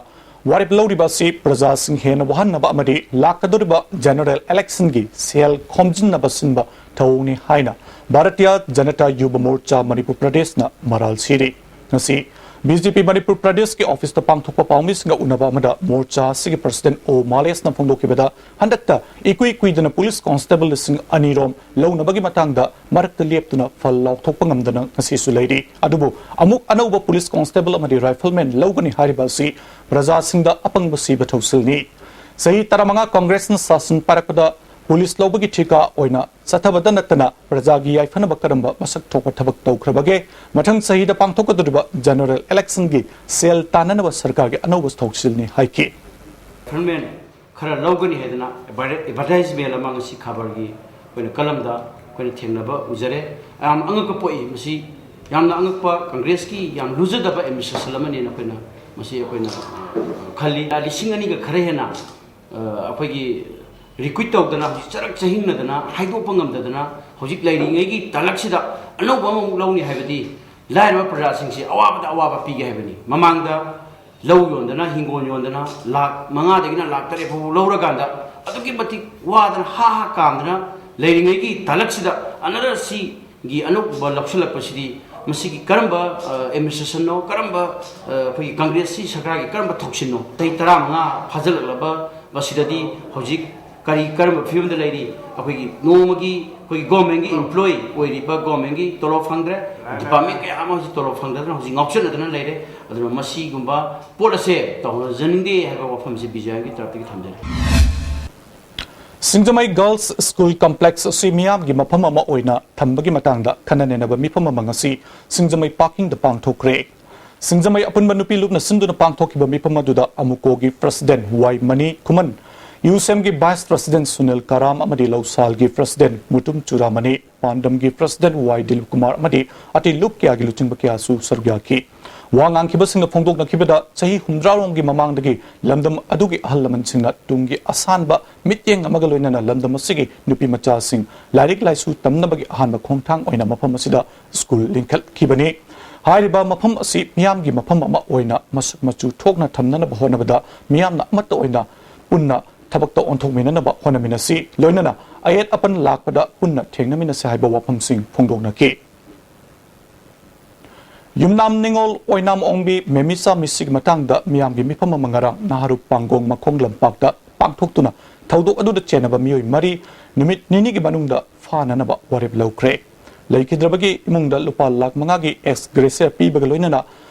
ꯋꯥꯔꯦꯞ ꯂꯧꯔꯤꯕ ꯑꯁꯤ ꯄ꯭ꯔꯖꯥꯁꯤꯡ ꯍꯦꯟꯅ ꯋꯥꯍꯟꯅꯕ ꯑꯃꯗꯤ ꯂꯥꯛꯀꯗꯧꯔꯤꯕ ꯖꯦꯅꯔꯦꯜ ꯏꯂꯦꯛꯁꯟꯒꯤ ꯁꯦꯜ ꯈꯣꯝꯖꯤꯟꯅꯕ ꯁꯤꯟꯕ ꯊꯧꯑꯣꯡꯅꯤ ꯍꯥꯏꯅ ꯚꯥꯔꯇꯤꯌ ꯖꯅꯇꯥ ꯌꯨꯕ ꯃꯣꯔꯆꯥ ꯃꯅꯤꯄꯨꯔ ꯄ꯭ꯔꯗꯦꯁꯅ ꯃꯔꯥꯜ ꯁꯤꯔꯤ꯫ ꯉꯁꯤ ꯕꯤ ꯖꯦ ꯄꯤ ꯃꯅꯤꯄꯨꯔ ꯄ꯭ꯔꯗꯦꯁꯀꯤ ꯑꯣꯐꯤꯁꯇ ꯄꯥꯡꯊꯣꯛꯄ ꯄꯥꯎꯃꯤꯁꯤꯡꯒ ꯎꯅꯕ ꯑꯃꯗ ꯃꯣꯔꯆꯥ ꯑꯁꯤꯒꯤ ꯄ꯭ꯔꯁꯤꯗꯦꯟ ꯑꯣ ꯃꯥꯂꯦꯁꯅ ꯐꯣꯡꯗꯣꯛꯈꯤꯕꯗ, ꯍꯟꯗꯛꯇ ꯏꯀꯨꯏ ꯀꯨꯏꯗꯅ ꯄꯨꯂꯤꯁ ꯀꯣꯟꯁꯇꯦꯕꯜ ꯂꯤꯁꯤꯡ ꯑꯅꯤ ꯔꯣꯝ ꯂꯧꯅꯕꯒꯤ ꯃꯇꯥꯡꯗ ꯃꯔꯛꯇ ꯂꯦꯞꯇꯨꯅ ꯐꯜ ꯂꯥꯎꯊꯣꯛꯄ ꯉꯝꯗꯅ ꯉꯁꯤꯁꯨ ꯂꯩꯔꯤ꯫ ꯑꯗꯨꯕꯨ ꯑꯃꯨꯛ ꯑꯅꯧꯕ ꯄꯨꯂꯤꯁ ꯀꯣꯟꯁꯇꯦꯕꯜ ꯑꯃꯗꯤ ꯔꯥꯏꯐꯜꯃꯦꯟ ꯂꯧꯒꯅꯤ ꯍꯥꯏꯔꯤꯕ ꯑꯁꯤ ꯄ꯭ꯔꯖꯥꯁꯤꯡꯗ ꯑꯄꯪꯕ ꯁꯤꯕ ꯊꯧꯁꯤꯜꯅꯤ꯫ ꯆꯍꯤ ꯇꯔꯥꯃꯉꯥ ꯀꯣꯡꯒ꯭ꯔꯦꯁꯅ ꯁꯥꯁꯟ ꯄꯥꯏꯔꯛꯄꯗ ꯄꯨꯂꯤꯁ ꯂꯧꯕꯒꯤ ꯊꯤꯀꯥ ꯑꯣꯏꯅ ꯆꯠꯊꯕꯗ ꯅꯠꯇꯅ ꯄ꯭ꯔꯖꯥꯒꯤ ꯌꯥꯏꯐꯅꯕ ꯀꯔꯝꯕ ꯃꯁꯛ ꯊꯣꯛꯄ ꯊꯕꯛ ꯇꯧꯈ꯭ꯔꯕꯒꯦ? ꯃꯊꯪ ꯆꯍꯤꯗ ꯄꯥꯡꯊꯣꯛꯀꯗꯧꯔꯤꯕ ꯖꯦꯅꯔꯦꯜ ꯏꯂꯦꯛꯁꯟꯒꯤ ꯁꯦꯜ ꯇꯥꯟꯅꯅꯕ ꯁꯔꯀꯥꯔꯒꯤ ꯑꯅꯧꯕ ꯊꯧꯁꯤꯜꯅꯤ ꯍꯥꯏꯈꯤ꯫ ꯒꯚꯔꯟꯃꯦꯟ ꯈꯔ ꯂꯧꯒꯅꯤ ꯍꯥꯏꯗꯅ ꯑꯦꯗꯚꯔ-, ꯑꯦꯗꯚꯔꯇꯥꯏꯖꯃꯦꯟ ꯑꯃ ꯉꯁꯤ ꯈꯕꯔꯒꯤ ꯑꯩꯈꯣꯏꯅ ꯀꯂꯝꯗ ꯑꯩꯈꯣꯏꯅ ꯊꯦꯡꯅꯕ ꯎꯖꯔꯦ꯫ ꯌꯥꯝ ꯑꯉꯛꯄ ꯄꯣꯛꯏ꯫ ꯃꯁꯤ ꯌꯥꯝꯅ ꯑꯉꯛꯄ, ꯀꯪꯒ꯭ꯔꯦꯁꯀꯤ ꯌꯥꯝ ꯂꯨꯖꯗꯕ ꯑꯦꯗꯃꯤꯅꯤꯁꯇ꯭ꯔꯦꯁꯟ ꯑꯃꯅꯦꯅ ꯑꯩꯈꯣꯏꯅ ꯃꯁꯤ ꯑꯩꯈꯣꯏꯅ, ꯑ, ꯈꯜꯂꯤ꯫ ꯂꯤꯁꯤꯡ ꯑꯅꯤꯒ ꯈꯔ ꯍꯦꯟꯅ ꯑ, ꯑꯩꯈꯣꯏꯒꯤ ꯔꯤꯀ꯭ꯔꯨꯏꯠ ꯇꯧꯗꯅ, ꯍꯧꯖꯤꯛ ꯆꯔꯛ ꯆꯍꯤꯡꯅꯗꯅ, ꯍꯥꯏꯗꯣꯛꯄ ꯉꯝꯗꯗꯅ, ꯍꯧꯖꯤꯛ ꯂꯩꯔꯤꯉꯩꯒꯤ ꯇꯥꯂꯛꯁꯤꯗ ꯑꯅꯧꯕ ꯑꯃꯃꯨꯛ ꯂꯧꯅꯤ ꯍꯥꯏꯕꯗꯤ ꯂꯥꯏꯔꯕ ꯄ꯭ꯔꯖꯥꯁꯤꯡꯁꯤ ꯑꯋꯥꯕꯗ ꯑꯋꯥꯕ ꯄꯤꯒꯦ ꯍꯥꯏꯕꯅꯤ꯫ ꯃꯃꯥꯡꯗ ꯂꯧ ꯌꯣꯟꯗꯅ, ꯍꯤꯡꯒꯣꯜ ꯌꯣꯟꯗꯅ ꯂꯥꯈ ꯃꯉꯥꯗꯒꯤꯅ ꯂꯥꯈ ꯇꯔꯦꯠ ꯐꯥꯎ ꯂꯧꯔꯀꯥꯟꯗ ꯑꯗꯨꯛꯀꯤ ꯃꯇꯤꯛ ꯋꯥꯗꯅ ꯍꯥ ꯍꯥ ꯀꯥꯝꯗꯅ ꯂꯩꯔꯤꯉꯩꯒꯤ ꯇꯥꯂꯛꯁꯤꯗ ꯑꯅꯗꯔ ꯁꯤ ꯒꯤ ꯑꯅꯧꯕ ꯂꯧꯁꯤꯜꯂꯛꯄꯁꯤꯗꯤ ꯃꯁꯤꯒꯤ ꯀꯔꯝꯕ, ꯑ, ꯑꯦꯗꯃꯤꯅꯤꯁꯇ꯭ꯔꯦꯁꯟꯅꯣ, ꯀꯔꯝꯕ, ꯑ, ꯑꯩꯈꯣꯏꯒꯤ ꯀꯪꯒ꯭ꯔꯦꯁꯀꯤ ꯁꯔꯀꯥꯔꯒꯤ ꯀꯔꯝꯕ ꯊꯧꯁꯤꯜꯅꯣ? ꯆꯍꯤ ꯇꯔꯥꯃꯉꯥ ꯐꯥꯖꯤꯜꯂꯛꯂꯕ ꯃꯁꯤꯗꯗꯤ ꯍꯧꯖꯤꯛ ꯀꯔꯤ, ꯀꯔꯝꯕ ꯐꯤꯕꯝꯗ ꯂꯩꯔꯤ? ꯑꯩꯈꯣꯏꯒꯤ ꯅꯣꯡꯃꯒꯤ ꯑꯩꯈꯣꯏꯒꯤ ꯒꯣꯔꯃꯦꯟꯒꯤ ꯏꯝꯄ꯭ꯂꯣꯌꯤ ꯑꯣꯏꯔꯤꯕ ꯒꯣꯔꯃꯦꯟꯒꯤ ꯇꯣꯂꯣꯞ ꯐꯪꯗ꯭ꯔꯦ, ꯗꯤꯄꯥꯔꯠꯃꯦꯟ ꯀꯌꯥ ꯑꯃ ꯍꯧꯖꯤꯛ ꯇꯣꯂꯣꯞ ꯐꯪꯗꯗꯅ ꯍꯧꯖꯤꯛ ꯉꯥꯎꯆꯠꯅꯗꯅ ꯂꯩꯔꯦ꯫ ꯑꯗꯨꯅ ꯃꯁꯤꯒꯨꯝꯕ ꯄꯣꯠ ꯑꯁꯦ ꯇꯧꯍꯟꯖꯅꯤꯡꯗꯦ ꯍꯥꯏꯕ ꯋꯥꯐꯝꯁꯤ ꯕꯤ ꯖꯦ ꯑꯥꯏꯒꯤ ꯇꯔꯞꯇꯒꯤ ꯊꯝꯖꯔꯤ꯫ ꯁꯤꯡꯖꯃꯩ Girls School Complex ꯑꯁꯤ ꯃꯤꯌꯥꯝꯒꯤ ꯃꯐꯝ ꯑꯃ ꯑꯣꯏꯅ ꯊꯝꯕꯒꯤ ꯃꯇꯥꯡꯗ ꯈꯟꯅ ꯅꯩꯅꯕ ꯃꯤꯐꯝ ꯑꯃ ꯉꯁꯤ ꯁꯤꯡꯖꯃꯩ ꯄꯥꯔꯀꯤꯡꯗ ꯄꯥꯡꯊꯣꯛꯈ꯭ꯔꯦ꯫ ꯁꯤꯡꯖꯃꯩ ꯑꯄꯨꯟꯕ ꯅꯨꯄꯤ ꯂꯨꯞꯅ ꯁꯤꯟꯗꯨꯅ ꯄꯥꯡꯊꯣꯛꯈꯤꯕ ꯃꯤꯐꯝ ꯑꯗꯨꯗ ꯑꯃꯨꯀꯣꯒꯤ President ꯋꯥꯏ ꯃꯅꯤ ꯈꯨꯃꯟ, ꯌꯨꯁꯦꯝꯒꯤ Vice President ꯁꯨꯅꯤꯜ ꯀꯔꯥꯝ ꯑꯃꯗꯤ ꯂꯧꯁꯥꯜꯒꯤ President ꯃꯨꯇꯨꯝ ꯆꯨꯔꯥꯃꯅꯤ, ꯄꯥꯟꯗꯝꯒꯤ President ꯋꯥꯏ ꯗꯤꯂꯤꯞ ꯀꯨꯃꯥꯔ ꯑꯃꯗꯤ ꯑꯇꯩ ꯂꯨꯞ ꯀꯌꯥꯒꯤ ꯂꯨꯆꯤꯡꯕ ꯀꯌꯥꯁꯨ ꯁꯔꯨꯛ ꯌꯥꯈꯤ꯫ ꯋꯥ ꯉꯥꯡꯈꯤꯕꯁꯤꯡꯅ ꯐꯣꯡꯗꯣꯛꯅꯈꯤꯕꯗ, ꯆꯍꯤ ꯍꯨꯝꯗ꯭ꯔꯥꯔꯣꯝꯒꯤ ꯃꯃꯥꯡꯗꯒꯤ ꯂꯝꯗꯝ ꯑꯗꯨꯒꯤ ꯑꯍꯜ ꯂꯃꯟꯁꯤꯡꯅ ꯇꯨꯡꯒꯤ ꯑꯁꯥꯟꯕ ꯃꯤꯠꯌꯦꯡ ꯑꯃꯒ ꯂꯣꯏꯅꯅ ꯂꯝꯗꯝ ꯑꯁꯤꯒꯤ ꯅꯨꯄꯤ ꯃꯆꯥꯁꯤꯡ ꯂꯥꯏꯔꯤꯛ ꯂꯥꯏꯁꯨ ꯇꯝꯅꯕꯒꯤ ꯑꯍꯥꯟꯕ ꯈꯣꯡꯊꯥꯡ ꯑꯣꯏꯅ ꯃꯐꯝ ꯑꯁꯤꯗ ꯁ꯭ꯀꯨꯜ ꯂꯤꯡꯈꯠꯈꯤꯕꯅꯤ꯫ ꯍꯥꯏꯔꯤꯕ ꯃꯐꯝ ꯑꯁꯤ ꯃꯤꯌꯥꯝꯒꯤ ꯃꯐꯝ ꯑꯃ ꯑꯣꯏꯅ ꯃꯁꯛ ꯃꯆꯨ ꯊꯣꯛꯅ ꯊꯝꯅꯅꯕ ꯍꯣꯠꯅꯕꯗ ꯃꯤꯌꯥꯝꯅ ꯑꯃꯠꯇ ꯑꯣꯏꯅ ꯄꯨꯟꯅ ꯊꯕꯛꯇ ꯑꯣꯟꯊꯣꯛꯃꯤꯟꯅꯅꯕ ꯍꯣꯠꯅꯃꯤꯟꯅꯁꯤ, ꯂꯣꯏꯅꯅ ꯑꯌꯦꯠ ꯑꯄꯟ ꯂꯥꯛꯄꯗ ꯄꯨꯟꯅ ꯊꯦꯡꯅꯃꯤꯟꯅꯁꯤ ꯍꯥꯏꯕ ꯋꯥꯐꯝꯁꯤꯡ ꯐꯣꯡꯗꯣꯛꯅꯈꯤ꯫ ꯌꯨꯝꯅꯥꯝ ꯅꯤꯉꯣꯜ ꯑꯣꯏꯅꯥꯝ ꯑꯣꯡꯕꯤ ꯃꯦꯃꯤꯆꯥ ꯃꯤꯁꯤꯒꯤ ꯃꯇꯥꯡꯗ ꯃꯤꯌꯥꯝꯒꯤ ꯃꯤꯐꯝ ꯑꯃ ꯉꯔꯥꯡ ꯅꯍꯥꯔꯨꯞ ꯄꯥꯡꯒꯣꯡ ꯃꯈꯣꯡ ꯂꯝꯄꯥꯛꯇ ꯄꯥꯡꯊꯣꯛꯇꯨꯅ ꯊꯧꯗꯣꯛ ꯑꯗꯨꯗ ꯆꯦꯟꯅꯕ ꯃꯤꯑꯣꯏ ꯃꯔꯤ ꯅꯨꯃꯤꯠ ꯅꯤꯅꯤꯒꯤ ꯃꯅꯨꯡꯗ ꯐꯥꯅꯅꯕ ꯋꯥꯔꯦꯞ ꯂꯧꯈ꯭ꯔꯦ꯫ ꯂꯩꯈꯤꯗ꯭ꯔꯕꯒꯤ ꯏꯃꯨꯡꯗ ꯂꯨꯄꯥ ꯂꯥꯈ ꯃꯉꯥꯒꯤ ex gratia ꯄꯤꯕꯒ ꯂꯣꯏꯅꯅ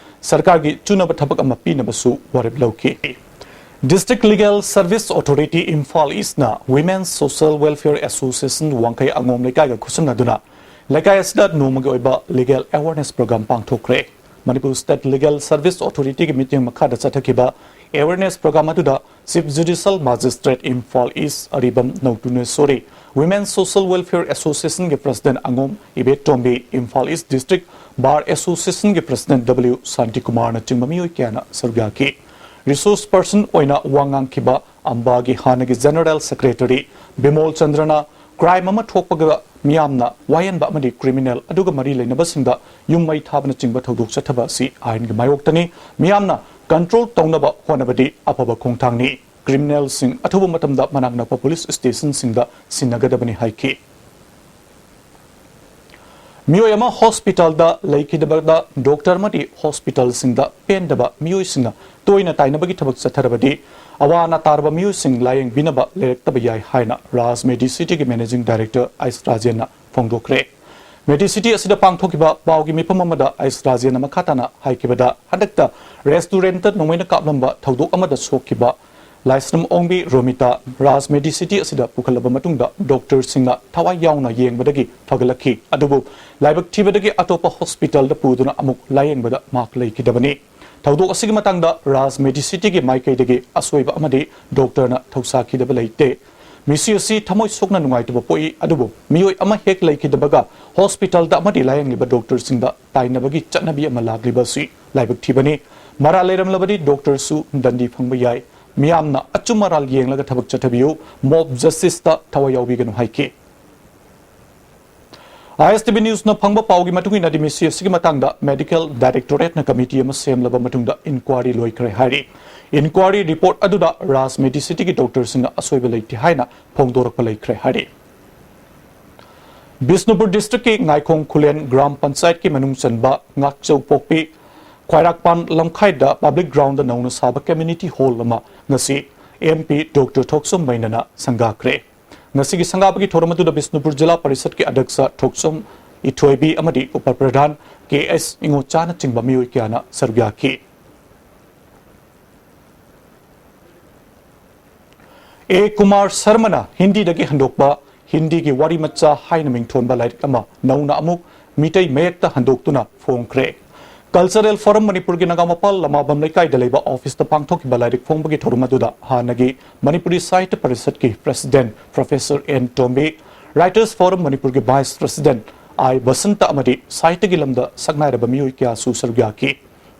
ꯁꯔꯀꯥꯔꯒꯤ ꯆꯨꯅꯕ ꯊꯕꯛ ꯑꯃ ꯄꯤꯅꯕꯁꯨ ꯋꯥꯔꯦꯞ ꯂꯧꯈꯤ꯫ District Legal Service Authority Imphal Eastꯅ Women's Social Welfare Association ꯋꯥꯡꯈꯩ ꯑꯉꯣꯝ ꯂꯩꯀꯥꯏꯒ ꯈꯨꯠꯁꯝꯅꯗꯨꯅ ꯂꯩꯀꯥꯏ ꯑꯁꯤꯗ ꯅꯣꯡꯃꯒꯤ ꯑꯣꯏꯕ Legal Awareness Program ꯄꯥꯡꯊꯣꯛꯈ꯭ꯔꯦ꯫ Manipur State Legal Service Authorityꯒꯤ ꯃꯤꯠꯌꯦꯡ ꯃꯈꯥꯗ ꯆꯠꯊꯈꯤꯕ Awareness Program ꯑꯗꯨꯗ Chief Judicial Magistrate Imphal East ꯑꯔꯤꯕꯝ ꯅꯧꯇꯨꯅꯦꯁꯣꯔꯤ, Women's Social Welfare Associationꯒꯤ President ꯑꯉꯣꯝ ꯏꯕꯦꯇꯣꯝꯕꯤ, Imphal East District Bar Associationꯒꯤ President W ꯁꯥꯟꯇꯤꯀꯨꯃꯥꯔꯅꯆꯤꯡꯕ ꯃꯤꯑꯣꯏ ꯀꯌꯥꯅ ꯁꯔꯨꯛ ꯌꯥꯈꯤ꯫ Resource Person ꯑꯣꯏꯅ ꯋꯥ ꯉꯥꯡꯈꯤꯕ ꯑꯝꯕꯥꯒꯤ ꯍꯥꯟꯅꯒꯤ General Secretary ꯕꯤꯃꯣꯜ ꯆꯟꯗ꯭ꯔꯅ crime ꯑꯃ ꯊꯣꯛꯄꯒ ꯃꯤꯌꯥꯝꯅ ꯋꯥꯌꯦꯟꯕ ꯑꯃꯗꯤ criminal ꯑꯗꯨꯒ ꯃꯔꯤ ꯂꯩꯅꯕꯁꯤꯡꯗ ꯌꯨꯝ ꯃꯩ ꯊꯥꯕꯅꯆꯤꯡꯕ ꯊꯧꯗꯣꯛ ꯆꯠꯊꯕ ꯑꯁꯤ ꯑꯥꯏꯟꯒꯤ ꯃꯥꯌꯣꯛꯇꯅꯤ꯫ ꯃꯤꯌꯥꯝꯅ control ꯇꯧꯅꯕ ꯍꯣꯠꯅꯕꯗꯤ ꯑꯐꯕ ꯈꯣꯡꯊꯥꯡꯅꯤ꯫ Criminalꯁꯤꯡ ꯑꯊꯨꯕ ꯃꯇꯝꯗ ꯃꯅꯥꯛ ꯅꯛꯄ police stationꯁꯤꯡꯗ ꯁꯤꯟꯅꯒꯗꯕꯅꯤ ꯍꯥꯏꯈꯤ꯫ ꯃꯤꯑꯣꯏ ꯑꯃ hospitalꯗ ꯂꯩꯈꯤꯗꯕꯗ doctor ꯑꯃꯗꯤ hospitalꯁꯤꯡꯗ ꯄꯦꯟꯗꯕ ꯃꯤꯑꯣꯏꯁꯤꯡꯅ ꯇꯣꯏꯅ ꯇꯥꯏꯅꯕꯒꯤ ꯊꯕꯛ ꯆꯠꯊꯔꯕꯗꯤ ꯑꯋꯥ ꯑꯅꯥ ꯇꯥꯔꯕ ꯃꯤꯑꯣꯏꯁꯤꯡ ꯂꯥꯌꯦꯡꯕꯤꯅꯕ ꯂꯩꯔꯛꯇꯕ ꯌꯥꯏ ꯍꯥꯏꯅ ꯔꯥꯖ Medicityꯒꯤ Managing Director ꯑꯩꯁ ꯔꯥꯖꯦꯟꯅ ꯐꯣꯡꯗꯣꯛꯈ꯭ꯔꯦ꯫ Medicity ꯑꯁꯤꯗ ꯄꯥꯡꯊꯣꯛꯈꯤꯕ ꯄꯥꯎꯒꯤ ꯃꯤꯐꯝ ꯑꯃꯗ ꯑꯩꯁ ꯔꯥꯖꯦꯟꯅ ꯃꯈꯥ ꯇꯥꯅ ꯍꯥꯏꯈꯤꯕꯗ, ꯍꯟꯗꯛꯇ restaurantꯇ ꯅꯣꯡꯃꯩꯅ ꯀꯥꯞꯂꯝꯕ ꯊꯧꯗꯣꯛ ꯑꯃꯗ ꯁꯣꯛꯈꯤꯕ ꯂꯥꯏꯁ꯭ꯔꯝ ꯑꯣꯡꯕꯤ ꯔꯣꯃꯤꯇꯥ ꯔꯥꯖ ꯃꯦꯗꯤꯁꯤꯇꯤ ꯑꯁꯤꯗ ꯄꯨꯈꯠꯂꯕ ꯃꯇꯨꯡꯗ ꯗꯣꯛꯇꯔꯁꯤꯡꯅ ꯊꯋꯥꯏ ꯌꯥꯎꯅ ꯌꯦꯡꯕꯗꯒꯤ ꯐꯒꯠꯂꯛꯈꯤ꯫ ꯑꯗꯨꯕꯨ ꯂꯥꯏꯕꯛ ꯊꯤꯕꯗꯒꯤ ꯑꯇꯣꯞꯄ ꯍꯣꯁꯄꯤꯇꯥꯜꯗ ꯄꯨꯗꯨꯅ ꯑꯃꯨꯛ ꯂꯥꯌꯦꯡꯕꯗ ꯃꯍꯥꯛ ꯂꯩꯈꯤꯗꯕꯅꯤ꯫ ꯊꯧꯗꯣꯛ ꯑꯁꯤꯒꯤ ꯃꯇꯥꯡꯗ ꯔꯥꯖ ꯃꯦꯗꯤꯁꯤꯇꯤꯒꯤ ꯃꯥꯏꯀꯩꯗꯒꯤ ꯑꯁꯣꯏꯕ ꯑꯃꯗꯤ ꯗꯣꯛꯇꯔꯅ ꯊꯧꯁꯥꯈꯤꯗꯕ ꯂꯩꯇꯦ꯫ ꯃꯤꯁꯤ ꯑꯁꯤ ꯊꯃꯣꯏ ꯁꯣꯛꯅ ꯅꯨꯡꯉꯥꯏꯇꯕ ꯄꯣꯛꯏ, ꯑꯗꯨꯕꯨ ꯃꯤꯑꯣꯏ ꯑꯃ ꯍꯦꯛ ꯂꯩꯈꯤꯗꯕꯒ ꯍꯣꯁꯄꯤꯇꯥꯜꯗ ꯑꯃꯗꯤ ꯂꯥꯌꯦꯡꯂꯤꯕ ꯗꯣꯛꯇꯔꯁꯤꯡꯗ ꯇꯥꯏꯅꯕꯒꯤ ꯆꯠꯅꯕꯤ ꯑꯃ ꯂꯥꯛꯂꯤꯕ ꯑꯁꯤ ꯂꯥꯏꯕꯛ ꯊꯤꯕꯅꯤ꯫ ꯃꯔꯥꯜ ꯂꯩꯔꯝꯂꯕꯗꯤ ꯗꯣꯛꯇꯔꯁꯨ ꯗꯟꯗꯤ ꯐꯪꯕ ꯌꯥꯏ꯫ ꯃꯤꯌꯥꯝꯅ ꯑꯆꯨꯝ ꯑꯔꯥꯜ ꯌꯦꯡꯂꯒ ꯊꯕꯛ ꯆꯠꯊꯕꯤꯌꯨ, ꯃꯣꯕ ꯖꯁꯇꯤꯁꯇ ꯊꯋꯥꯏ ꯌꯥꯎꯕꯤꯒꯅꯨ ꯍꯥꯏꯈꯤ꯫ ꯑꯥꯏ ꯑꯦꯁ ꯇꯤ ꯚꯤ ꯅ꯭ꯌꯨꯁꯅ ꯐꯪꯕ ꯄꯥꯎꯒꯤ ꯃꯇꯨꯡ ꯏꯟꯅꯗꯤ, ꯃꯤꯁꯤ ꯑꯁꯤꯒꯤ ꯃꯇꯥꯡꯗ ꯃꯦꯗꯤꯀꯦꯜ ꯗꯥꯏꯔꯦꯛꯇꯣꯔꯦꯠꯅ ꯀꯃꯤꯇꯤ ꯑꯃ ꯁꯦꯝꯂꯕ ꯃꯇꯨꯡꯗ ꯏꯟꯀ꯭ꯋꯥꯔꯤ ꯂꯣꯏꯈ꯭ꯔꯦ ꯍꯥꯏꯔꯤ꯫ ꯏꯟꯀ꯭ꯋꯥꯔꯤ ꯔꯤꯄꯣꯔꯠ ꯑꯗꯨꯗ ꯔꯥꯖ ꯃꯦꯗꯤꯁꯤꯇꯤꯒꯤ ꯗꯣꯛꯇꯔꯁꯤꯡꯅ ꯑꯁꯣꯏꯕ ꯂꯩꯇꯦ ꯍꯥꯏꯅ ꯐꯣꯡꯗꯣꯔꯛꯄ ꯂꯩꯈ꯭ꯔꯦ ꯍꯥꯏꯔꯤ꯫ ꯕꯤꯁꯅꯨꯄꯨꯔ ꯗꯤꯁꯇ꯭ꯔꯤꯛꯀꯤ ꯉꯥꯏꯈꯣꯡ ꯈꯨꯂꯦꯟ ꯒ꯭ꯔꯥꯝ ꯄꯟꯆꯥꯌꯠꯀꯤ ꯃꯅꯨꯡ ꯆꯟꯕ ꯉꯥꯛꯆꯧꯄꯣꯛꯄꯤ ꯈ꯭ꯋꯥꯏꯔꯥꯛꯄꯥꯟ ꯂꯝꯈꯥꯏꯗ ꯄꯕ꯭ꯂꯤꯛ ꯒ꯭ꯔꯥꯎꯟꯗ ꯅꯧꯅ ꯁꯥꯕ ꯀꯝꯃ꯭ꯌꯨꯅꯤꯇꯤ ꯍꯣꯜ ꯑꯃ ꯉꯁꯤ ꯑꯦꯝ ꯄꯤ ꯗꯣꯛꯇꯔ ꯊꯣꯛꯆꯣꯝ ꯃꯩꯅꯅ ꯁꯪꯒꯥꯈ꯭ꯔꯦ꯫ ꯉꯁꯤꯒꯤ ꯁꯪꯒꯥꯕꯒꯤ ꯊꯧꯔꯝ ꯑꯗꯨꯗ ꯕꯤꯁꯅꯨꯄꯨꯔ ꯖꯤꯂꯥ ꯄꯔꯤꯁꯠꯀꯤ ꯑꯗ꯭ꯌꯛꯁ ꯊꯣꯛꯆꯣꯝ ꯏꯊꯣꯏꯕꯤ ꯑꯃꯗꯤ ꯎꯄ ꯄ꯭ꯔꯙꯥꯟ ꯀꯦ ꯑꯦꯁ ꯏꯉꯣꯆꯥꯅꯆꯤꯡꯕ ꯃꯤꯑꯣꯏ ꯀꯌꯥꯅ ꯁꯔꯨꯛ ꯌꯥꯈꯤ꯫ ꯑꯦ ꯀꯨꯃꯥꯔ ꯁꯔꯃꯅ ꯍꯤꯟꯗꯤꯗꯒꯤ ꯍꯟꯗꯣꯛꯄ ꯍꯤꯟꯗꯤꯒꯤ ꯋꯥꯔꯤ ꯃꯆꯥ ꯍꯥꯏꯅ ꯃꯤꯡꯊꯣꯟꯕ ꯂꯥꯏꯔꯤꯛ ꯑꯃ ꯅꯧꯅ ꯑꯃꯨꯛ ꯃꯤꯇꯩ ꯃꯌꯦꯛꯇ ꯍꯟꯗꯣꯛꯇꯨꯅ ꯐꯣꯡꯈ꯭ꯔꯦ꯫ ꯀꯜꯆꯔꯦꯜ ꯐꯣꯔꯝ ꯃꯅꯤꯄꯨꯔꯒꯤ ꯅꯒꯥꯃꯄꯥꯜ ꯂꯃꯥꯕꯝ ꯂꯩꯀꯥꯏꯗ ꯂꯩꯕ ꯑꯣꯐꯤꯁꯇ ꯄꯥꯡꯊꯣꯛꯈꯤꯕ ꯂꯥꯏꯔꯤꯛ ꯐꯣꯡꯕꯒꯤ ꯊꯧꯔꯝ ꯑꯗꯨꯗ ꯍꯥꯟꯅꯒꯤ ꯃꯅꯤꯄꯨꯔꯤ ꯁꯥꯍꯤꯇ꯭ꯌ ꯄꯔꯤꯁꯠꯀꯤ president professor N Tombi, writers forum ꯃꯅꯤꯄꯨꯔꯒꯤ ꯚꯥꯏꯁ ꯄ꯭ꯔꯦꯁꯤꯗꯦꯟꯠ ꯑꯥꯏ ꯕꯁꯟꯇ ꯑꯃꯗꯤ ꯁꯥꯍꯤꯇ꯭ꯌꯒꯤ ꯂꯝꯗ ꯁꯛꯅꯥꯏꯔꯕ ꯃꯤꯑꯣꯏ ꯀꯌꯥꯁꯨ ꯁꯔꯨꯛ ꯌꯥꯈꯤ꯫